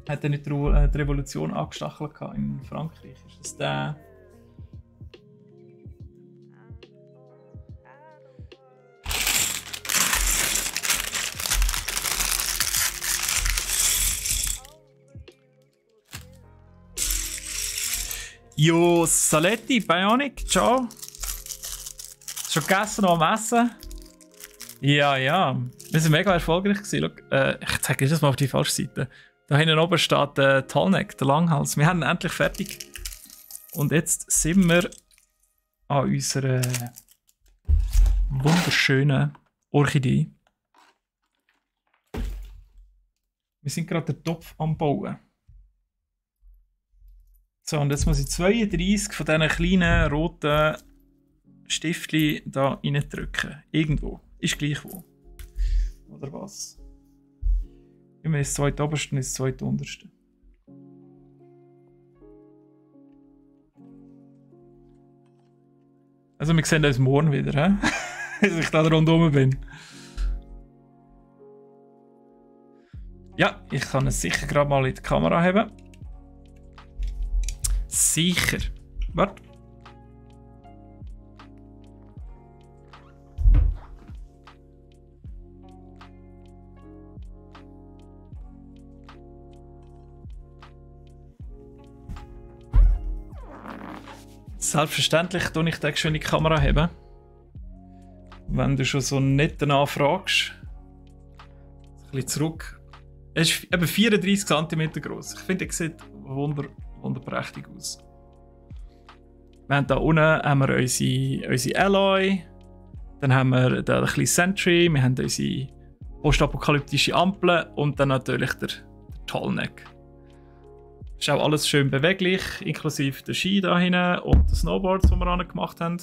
Hat er nicht die Revolution angestachelt in Frankreich? Ist das der? Jo, Saletti, Bionic, ciao. Schon gegessen noch am Essen? Ja. Wir sind mega erfolgreich gewesen. Ich zeige das mal auf die falsche Seite. Da hinten oben steht der Tallneck, der Langhals. Wir haben ihn endlich fertig. Und jetzt sind wir an unserer wunderschönen Orchidee. Wir sind gerade den Topf am Bauen. So, und jetzt muss ich 32 von diesen kleinen roten Stiftchen da reindrücken. Irgendwo. Ist gleich wo. Oder was? Immer das zweite oberste und das zweite unterste. Also wir sehen uns morgen wieder, hä? Dass ich da rundherum bin. Ja, ich kann es sicher gerade mal in die Kamera haben. Sicher. Warte. Selbstverständlich tue ich den schön in die Kamera haben. Wenn du schon so nett danach fragst. Ein bisschen zurück. Er ist eben 34 cm groß. Ich finde, er sieht wunderprächtig aus. Wir haben da unten haben wir unsere Alloy. Dann haben wir da ein bisschen Sentry. Wir haben unsere postapokalyptische Ampel. Und dann natürlich der Tallneck. Ist auch alles schön beweglich, inklusive der Ski da hinten und das Snowboard, das wir gemacht haben.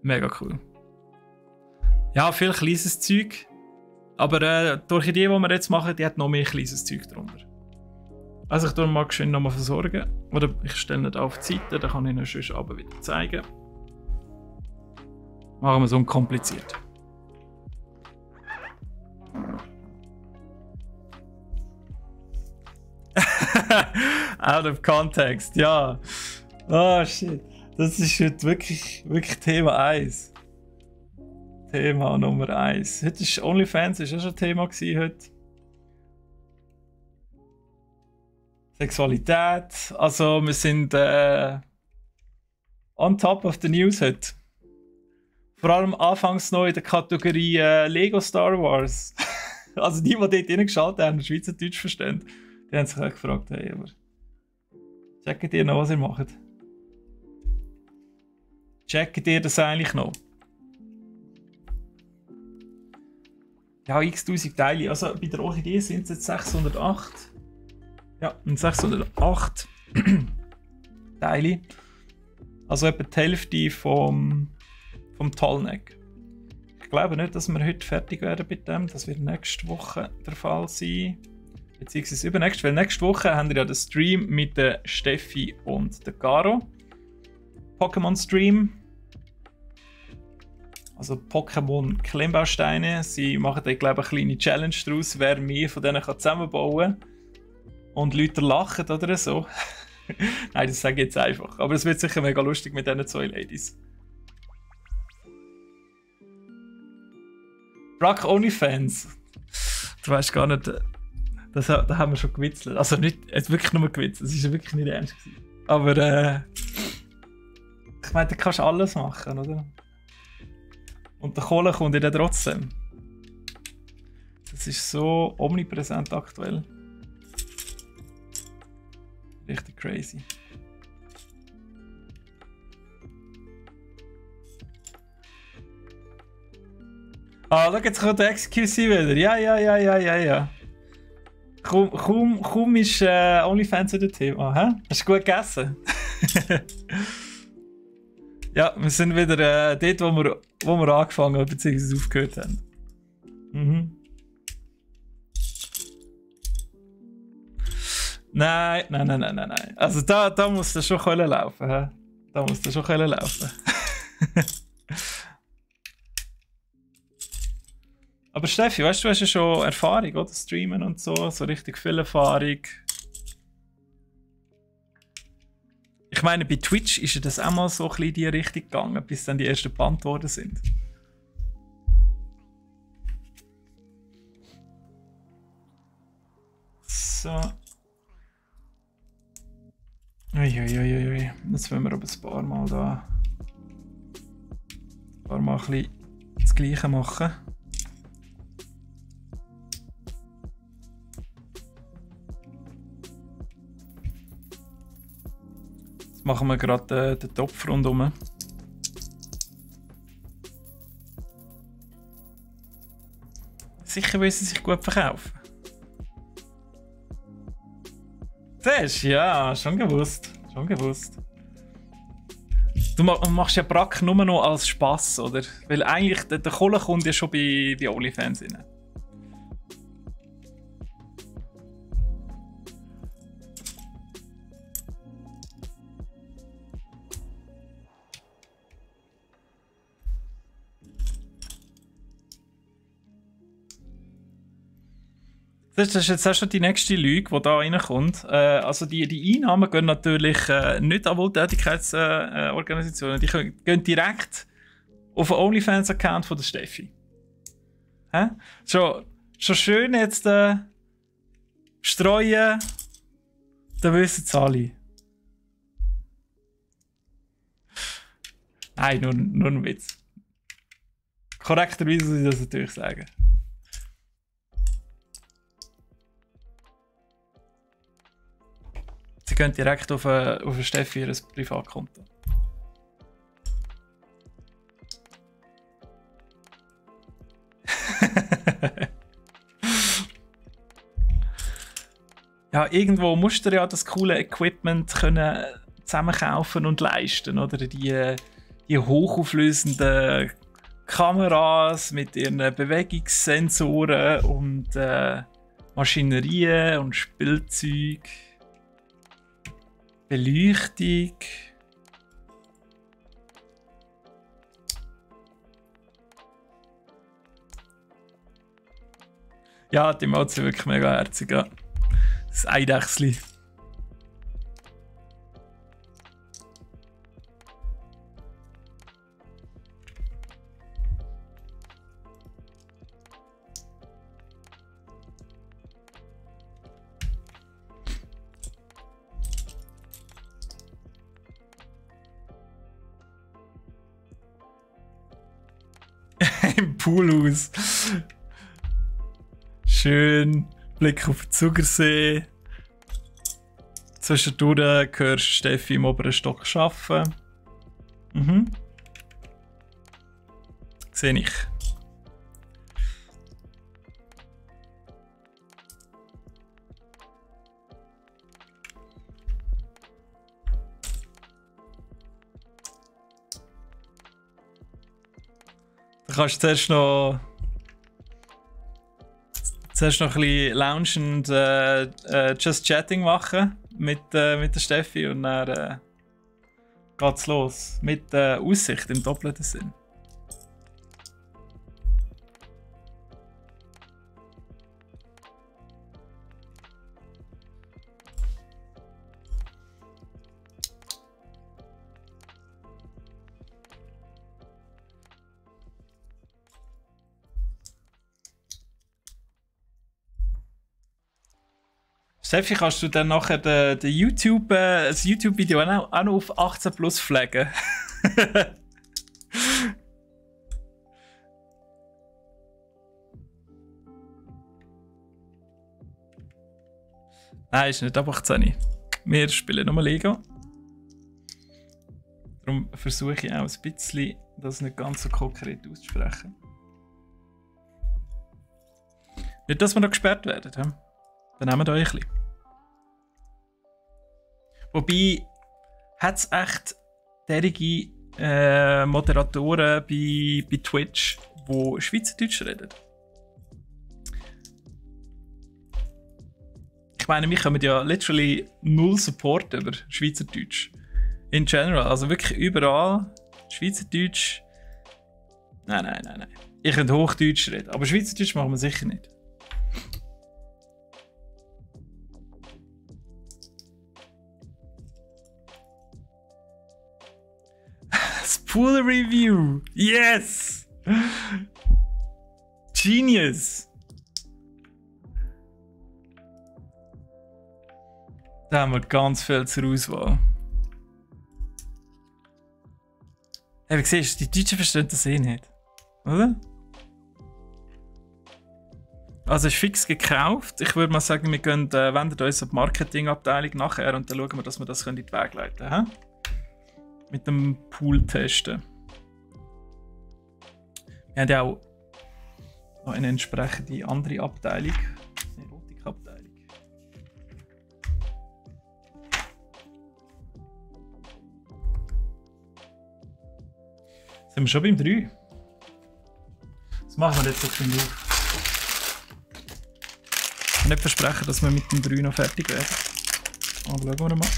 Mega cool. Ja, viel kleines Zeug. Aber die Orchidee, die wir jetzt machen, die hat noch mehr kleines Zeug drunter. Also ich tue mal schön nochmal versorgen. Oder ich stelle nicht auf die Seite, dann kann ich Ihnen sonst aber wieder zeigen. Machen wir es unkompliziert. Out of context, ja. Oh shit. Das ist heute wirklich Thema 1. Thema Nummer 1. Heute ist OnlyFans ist auch schon Thema gewesen heute. Sexualität. Also wir sind on top of the news heute. Vor allem anfangs noch in der Kategorie Lego Star Wars. Also die dort reingeschaltet haben und Schweizerdeutsch verstehen. Die haben sich auch gefragt, hey, aber checkt ihr noch, was ihr macht? Checkt ihr das eigentlich noch? Ja, x-tausend Teile. Also bei der Orchidee sind es jetzt 608. Ja, 608 Teile. Also etwa die Hälfte vom Tallneck. Ich glaube nicht, dass wir heute fertig werden mit dem. Das wird nächste Woche der Fall sein. Beziehungsweise übernächste, weil nächste Woche haben wir ja den Stream mit der Steffi und der Caro. Pokémon Stream. Also Pokémon Klemmbausteine. Sie machen da, glaube ich, eine kleine Challenge daraus, wer mehr von denen zusammenbauen kann. Und Leute lachen oder so. Nein, das sage ich jetzt einfach. Aber es wird sicher mega lustig mit diesen zwei Ladies. Brack OnlyFans. Du weißt gar nicht. Da haben wir schon gewitzelt. Also nicht, jetzt wirklich nur gewitzelt. Es war wirklich nicht ernst gewesen. Aber ich meine, da kannst du alles machen, oder? Und der Kohle kommt dir dann trotzdem. Das ist so omnipräsent aktuell. Richtig crazy. Ah, schau, jetzt kommt der XQC wieder. Ja. Kaum ist OnlyFans wieder Thema, hä? Hast du gut gegessen? Ja, wir sind wieder dort, wo wir angefangen haben, bzw. aufgehört haben. Mhm. Nein. Also da muss das schon laufen, hä? Da muss das schon laufen. Aber Steffi, weißt du hast ja schon Erfahrung, oder? Streamen und so richtig viel Erfahrung. Ich meine, bei Twitch ist ja das auch mal so ein bisschen in die Richtung gegangen, bis dann die ersten gebannt worden sind. So. Uiuiuiui. Jetzt wollen wir aber ein paar Mal da. Ein paar Mal ein bisschen das Gleiche machen. Jetzt machen wir gerade den Topf rundherum. Sicher will sie sich gut verkaufen. Siehst du? Ja, schon gewusst. Du machst ja Brack nur noch als Spass, oder? Weil eigentlich der Kohle kommt ja schon bei OnlyFans rein. Das ist jetzt auch schon die nächste Lüge, die da reinkommt. Also die Einnahmen gehen natürlich nicht an Wohltätigkeitsorganisationen. Die gehen direkt auf den OnlyFans-Account von der Steffi. Hä? Schon schön jetzt streuen, dann wissen es alle. Nein, nur ein Witz. Korrekterweise muss ich das natürlich sagen. Sie gehen direkt auf Steffi ihr Privatkonto. Ja, irgendwo musst du ja das coole Equipment können zusammenkaufen und leisten, oder? Die hochauflösenden Kameras mit ihren Bewegungssensoren und Maschinerien und Spielzeug. Beleuchtung. Ja, die Emotionen sind wirklich mega herzig, ja. Das Eidechsli. Im Poolhaus. Schön. Blick auf den Zugersee. Zwischendurch hörst du Steffi im oberen Stock arbeiten. Mhm. Sehe ich. Da kannst du zuerst noch ein bisschen Lounge und Just Chatting machen mit der Steffi und dann geht's los. Mit Aussicht im doppelten Sinn. Steffi, kannst du dann nachher das YouTube-Video auch noch auf 18 plus flaggen? Nein, ist nicht ab 18. Wir spielen nochmal Lego. Darum versuche ich auch ein bisschen, das nicht ganz so konkret auszusprechen. Nicht, dass wir noch gesperrt werden. He? Dann nehmen wir euch ein bisschen. Wobei, hat es echt derige Moderatoren bei Twitch, die Schweizerdeutsch reden? Ich meine, wir kommen ja literally null Support über Schweizerdeutsch. In general, also wirklich überall. Schweizerdeutsch. Nein. Ich könnte Hochdeutsch reden, aber Schweizerdeutsch machen wir sicher nicht. Spoiler Review! Yes! Genius! Da haben wir ganz viel zur Auswahl. Hey, wie siehst du, die Deutschen verstehen das eh nicht. Oder? Also ist fix gekauft. Ich würde mal sagen, wir gehen, wenden uns an die Marketingabteilung nachher und dann schauen wir, dass wir das in die Wege leiten können. Mit dem Pool testen. Wir haben ja auch noch eine entsprechende andere Abteilung. Eine Erotikabteilung. Sind wir schon beim 3? Das machen wir jetzt so schön auf. Ich kann nicht versprechen, dass wir mit dem 3 noch fertig werden. Aber schauen wir mal.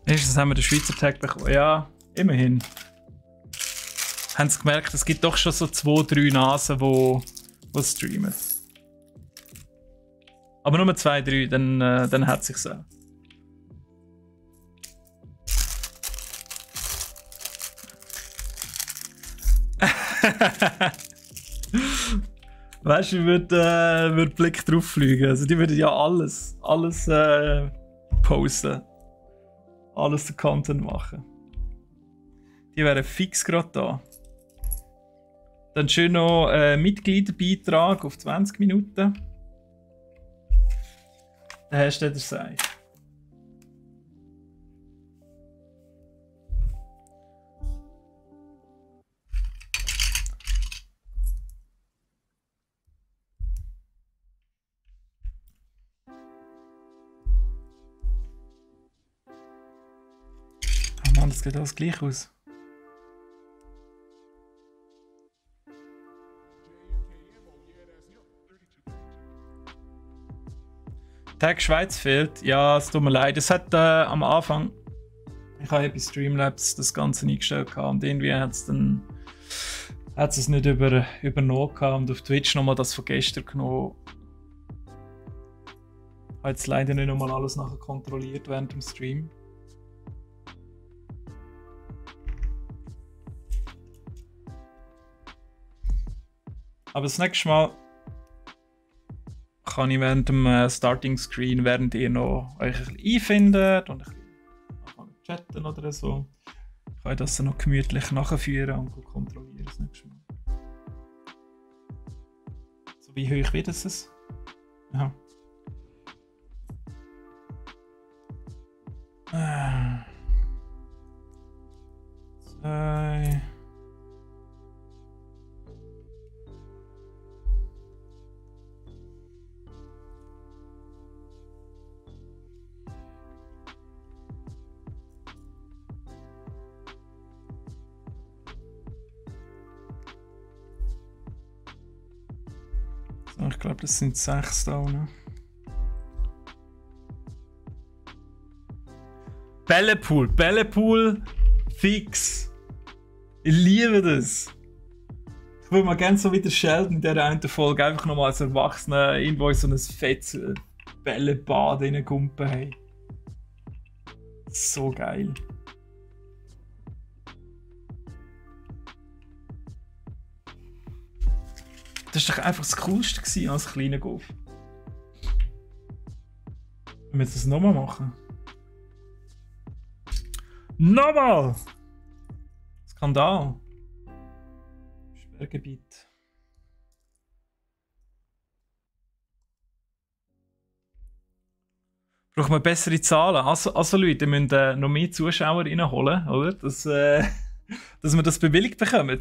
Erstens haben wir den Schweizer Tag bekommen. Ja, immerhin. Haben Sie gemerkt, es gibt doch schon so 2, 3 Nasen, die streamen. Aber nur 2, 3, dann hat es sich auch. Weißt du, wie würde Blick drauf fliegen? Also die würden ja alles posten. Alles den Content machen. Die wären fix gerade da. Dann schön noch Mitgliederbeitrag auf 20 Minuten. Der Hashtag der Seich. Oh Mann, das geht alles gleich aus. Tag Schweiz fehlt. Ja, es tut mir leid. Es hat am Anfang, ich habe bei Streamlabs das Ganze eingestellt und irgendwie hat es nicht übernommen und auf Twitch nochmal das von gestern genommen. Ich habe jetzt leider nicht nochmal alles nachher kontrolliert während dem Stream. Aber das nächste Mal kann ich während dem Starting Screen, während ihr noch euch ein bisschen einfindet und ein bisschen chatten oder so, kann ich das dann noch gemütlich nachführen und kontrollieren das nächste Mal. So wie hoch wird es? Ja. Zwei. Ich glaube, das sind 6 da. Ne? Bällepool, fix. Ich liebe das. Ich würde mal gerne so wie der Sheldon in dieser einen Folge einfach nochmal als Erwachsener irgendwo in so ein fettes Bällebad reingumpen. Hey. So geil. Das war doch einfach das Coolste als kleiner Golf. Wir müssen das nochmal machen. Nochmal! Skandal. Sperrgebiet. Braucht man bessere Zahlen. Also Leute, ihr müsst noch mehr Zuschauer reinholen, oder? Dass wir das bewilligt bekommen.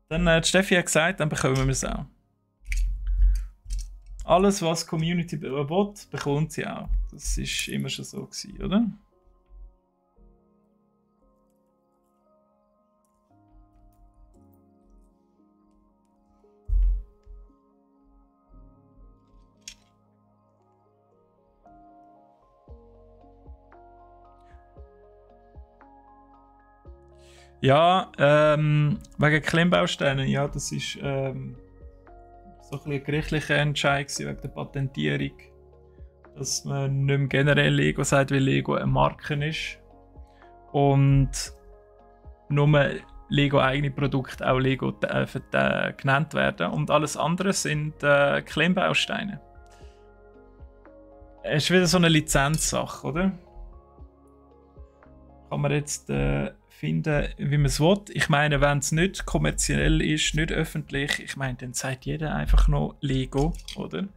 Dann die Steffi hat gesagt, dann bekommen wir es auch. Alles, was die Community will, bekommt sie auch. Das ist immer schon so gewesen, oder? Ja, wegen Klemmbausteinen, ja, das ist so ein bisschen ein gerichtlicher Entscheid wegen der Patentierung. Dass man nicht mehr generell Lego sagt, weil Lego eine Marke ist. Und nur Lego eigene Produkte auch Lego genannt werden. Und alles andere sind Klemmbausteine. Es ist wieder so eine Lizenzsache, oder? Kann man jetzt finden, wie man es will. Ich meine, wenn es nicht kommerziell ist, nicht öffentlich, ich meine, dann sagt jeder einfach noch Lego, oder?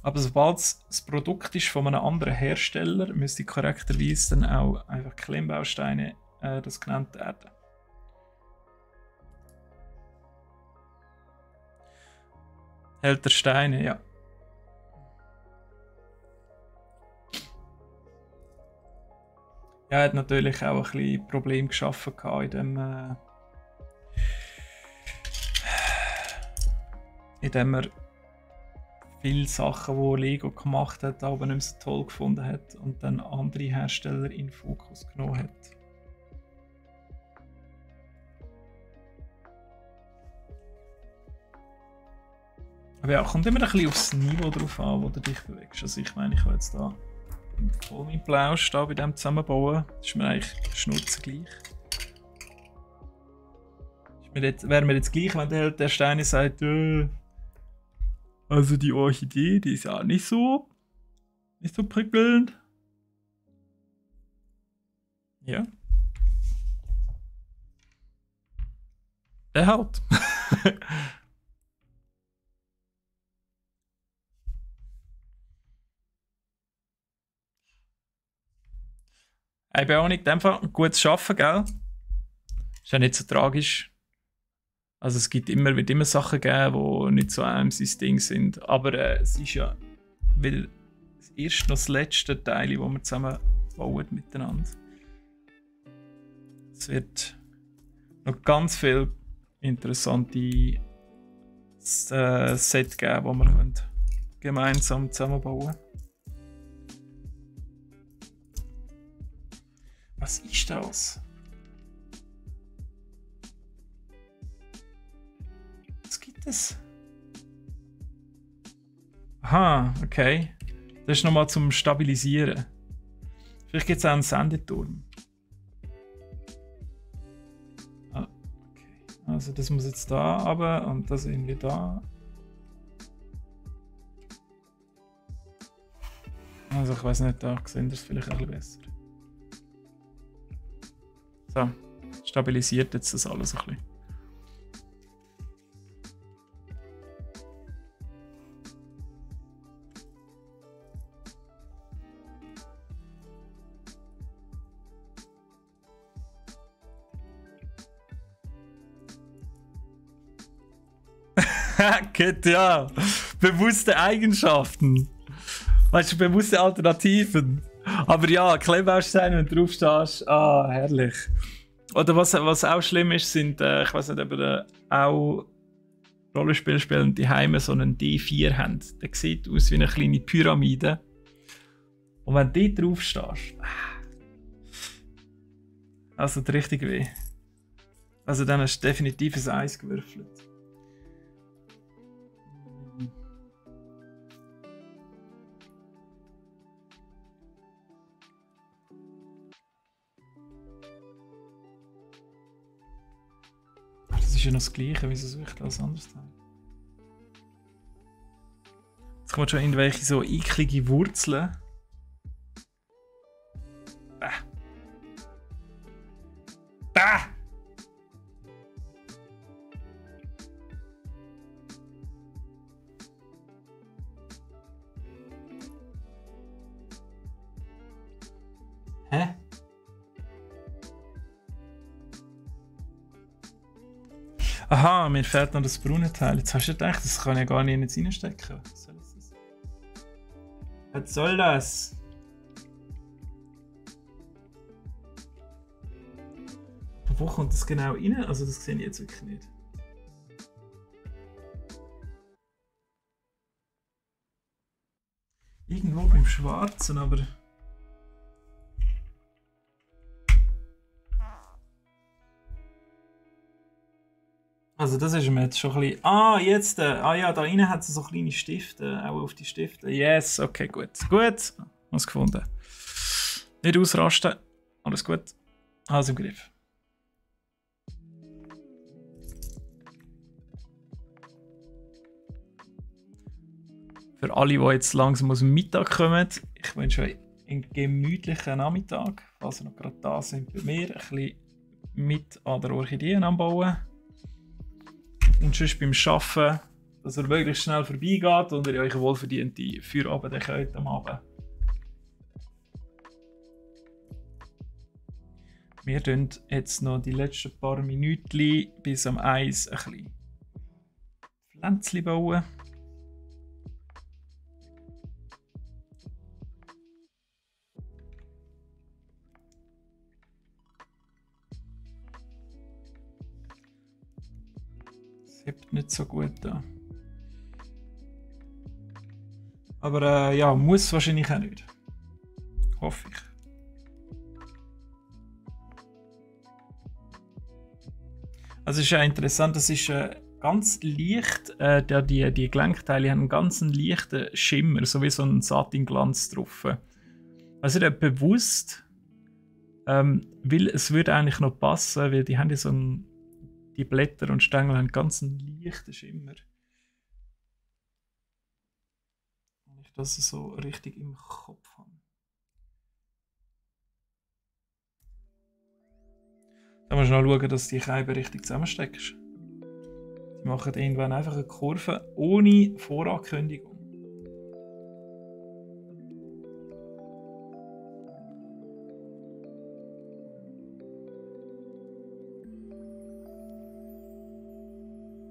Aber sobald es das Produkt ist von einem anderen Hersteller, müsste korrekterweise dann auch einfach Klemmbausteine das genannt werden. Hält der Steine, ja. Ja, er hat natürlich auch ein bisschen Probleme geschaffen indem er viele Sachen, die Lego gemacht hat, aber nicht mehr so toll gefunden hat und dann andere Hersteller in den Fokus genommen hat. Aber ja, kommt immer ein bisschen aufs Niveau drauf an, wo du dich bewegst. Also ich meine, ich habe jetzt da voll meinen Plausch da bei dem Zusammenbauen. Das ist mir eigentlich schnurzgleich. Wäre mir jetzt gleich, wenn der Stein sagt, also die Orchidee, die ist ja nicht so prickelnd. Ja. Der haut. Ich bin auch nicht einfach gutes Arbeiten, gell? Ist ja nicht so tragisch. Also es wird immer Sachen geben, die nicht so einem sein Ding sind. Aber es ist ja wieder das erste noch das letzte Teil, das wir zusammen bauen miteinander. Es wird noch ganz viele interessante Set geben, die wir gemeinsam zusammenbauen können. Was ist das? Was gibt es? Aha, okay. Das ist nochmal zum Stabilisieren. Vielleicht gibt es auch einen Sendeturm. Ah, okay. Also das muss jetzt da runter und das irgendwie da. Also ich weiß nicht, da sehen wir es vielleicht ein bisschen besser. So, stabilisiert jetzt das alles ein bisschen. Geht ja. Bewusste Eigenschaften. Weißt du, bewusste Alternativen. Aber ja, Klemmbausteine, wenn du drauf stehst, herrlich. Oder was auch schlimm ist, sind, ich weiß nicht, ob ihr auch Rollenspiel spielen und die Heime so einen D4 haben. Der sieht aus wie eine kleine Pyramide. Und wenn du drauf stehst, also richtig weh. Also dann hast du definitiv ein Eis gewürfelt. Das ist ja noch das Gleiche, wieso suche ich das anders Teil? Jetzt kommen schon irgendwelche so eklige Wurzeln. Hä? Aha, mir fehlt noch das braune Teil. Jetzt hast du gedacht, das kann ich ja gar nicht jetzt reinstecken. Was soll das? Was soll das? Wo kommt das genau rein? Also das sehe ich jetzt wirklich nicht. Irgendwo beim Schwarzen, aber... Also das ist mir jetzt schon ein bisschen... Ah, jetzt! Ja, da innen hat es so kleine Stifte, auch auf die Stifte. Yes, okay, gut. Gut, was gefunden. Nicht ausrasten, alles gut. Alles im Griff. Für alle, die jetzt langsam aus dem Mittag kommen, ich wünsche euch einen gemütlichen Nachmittag, falls ihr noch gerade da sind bei mir, ein bisschen mit an der Orchideen anbauen. Und sonst beim Arbeiten, dass er wirklich schnell vorbeigeht und ihr euch wohlverdiente Feierabend könnt am Abend. Wir tun jetzt noch die letzten paar Minuten bis am 1 ein bisschen Pflänzchen bauen. Hebt nicht so gut da. Aber ja, muss wahrscheinlich auch nicht. Hoffe ich. Also es ist ja interessant, das ist ganz leicht, die Gelenkteile haben einen ganz leichten Schimmer, so wie so ein Satinglanz drauf. Also nicht bewusst, weil es würde eigentlich noch passen, weil die haben ja so ein die Blätter und Stängel haben ganz einen leichten Schimmer. Wenn ich das so richtig im Kopf habe. Da musst du noch schauen, dass du die Scheibe richtig zusammensteckst. Die machen irgendwann einfach eine Kurve ohne Vorankündigung.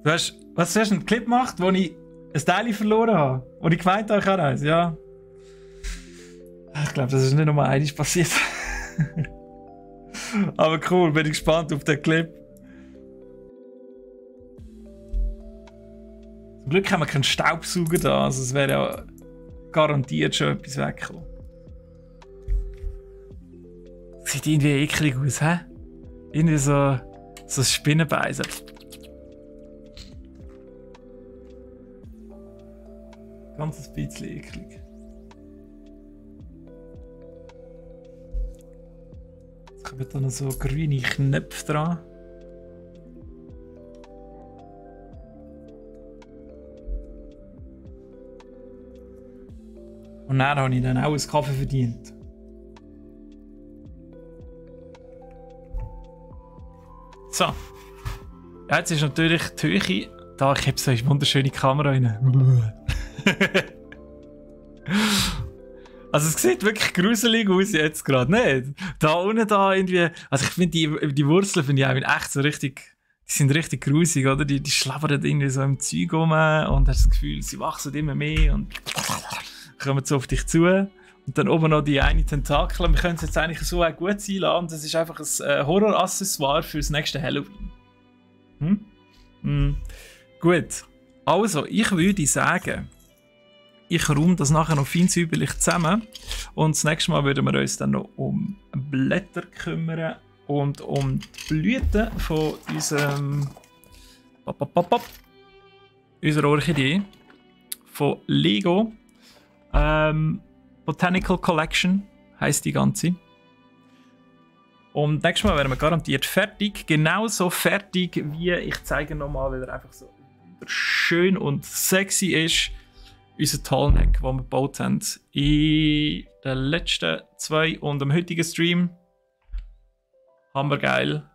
Was hast du einen Clip gemacht, wo ich ein Teil verloren habe? Wo ich gemeint habe, ich habe eins, ja. Ich glaube, das ist nicht nur einmal passiert. Aber cool, bin ich gespannt auf den Clip. Zum Glück haben wir keinen Staubsauger da, also es wäre ja garantiert schon etwas weggekommen. Sieht irgendwie eklig aus, hä? Irgendwie so ein Spinnenbein. Ganz ein bisschen eklig. Jetzt kommen da noch so grüne Knöpfe dran. Und dann habe ich dann auch einen Kaffee verdient. So. Ja, jetzt ist natürlich die Höhe. Da, ich habe so eine wunderschöne Kamera rein. Also es sieht wirklich gruselig aus jetzt gerade, nicht? Da unten da irgendwie, also ich finde die Wurzeln finde ich auch echt so richtig, die sind richtig grusig, oder? Die schlabbern irgendwie so im Zeug rum und hast das Gefühl, sie wachsen immer mehr und kommen so auf dich zu. Und dann oben noch die eine Tentakel. Wir können es jetzt eigentlich so auch gut sein lassen. Das ist einfach ein Horror-Accessoire für das nächste Halloween. Gut. Also, ich würde sagen, ich räume das nachher noch fein säuberlich zusammen. Und das nächste Mal würden wir uns dann noch um Blätter kümmern und um die Blüten von unserer Orchidee von Lego. Botanical Collection heisst die ganze. Und nächstes Mal werden wir garantiert fertig. Genauso fertig wie, ich zeige nochmal, weil er einfach so schön und sexy ist, unser Tallneck, den wir gebaut haben. In den letzten 2 und am heutigen Stream. Hammergeil.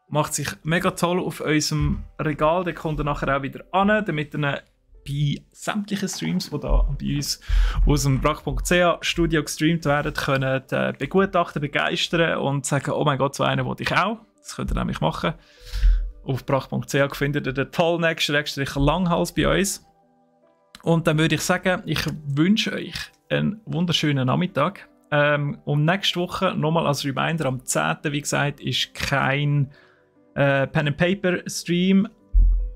Macht sich mega toll auf unserem Regal. Der kommt dann nachher auch wieder an, damit ihr bei sämtlichen Streams, die da bei uns aus dem brach.ch Studio gestreamt werden, können begutachten, begeistern und sagen, oh mein Gott, so einen wollte ich auch. Das könnt ihr nämlich machen. Auf brach.ch findet ihr den Tollneck-Langhals bei uns. Und dann würde ich sagen, ich wünsche euch einen wunderschönen Nachmittag. Nächste Woche, nochmal als Reminder, am 10. wie gesagt, ist kein Pen-and-Paper-Stream.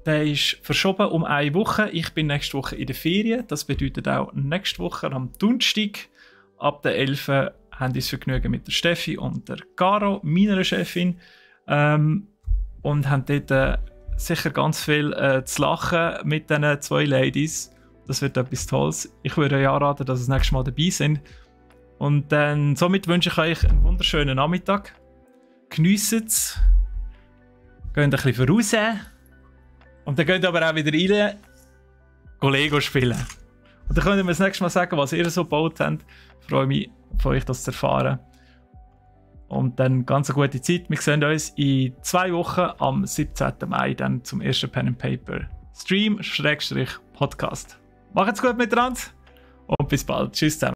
Der ist verschoben um eine Woche. Ich bin nächste Woche in der Ferien. Das bedeutet auch nächste Woche am Donnerstag ab der 11. haben wir das Vergnügen mit der Steffi und der Caro, meiner Chefin. Und haben dort sicher ganz viel zu lachen mit diesen zwei Ladies. Das wird etwas Tolles. Ich würde euch anraten, dass ihr das nächste Mal dabei sind. Und dann somit wünsche ich euch einen wunderschönen Nachmittag. Geniessen es. Geht ein bisschen voraus. Und dann geht aber auch wieder rein, Lego spielen. Und dann könnt ihr mir das nächste Mal sagen, was ihr so gebaut habt. Ich freue mich, von euch das zu erfahren. Und dann ganz eine gute Zeit. Wir sehen uns in 2 Wochen am 17. Mai dann zum ersten Pen & Paper Stream/Podcast. Macht's gut miteinander und bis bald. Tschüss zusammen.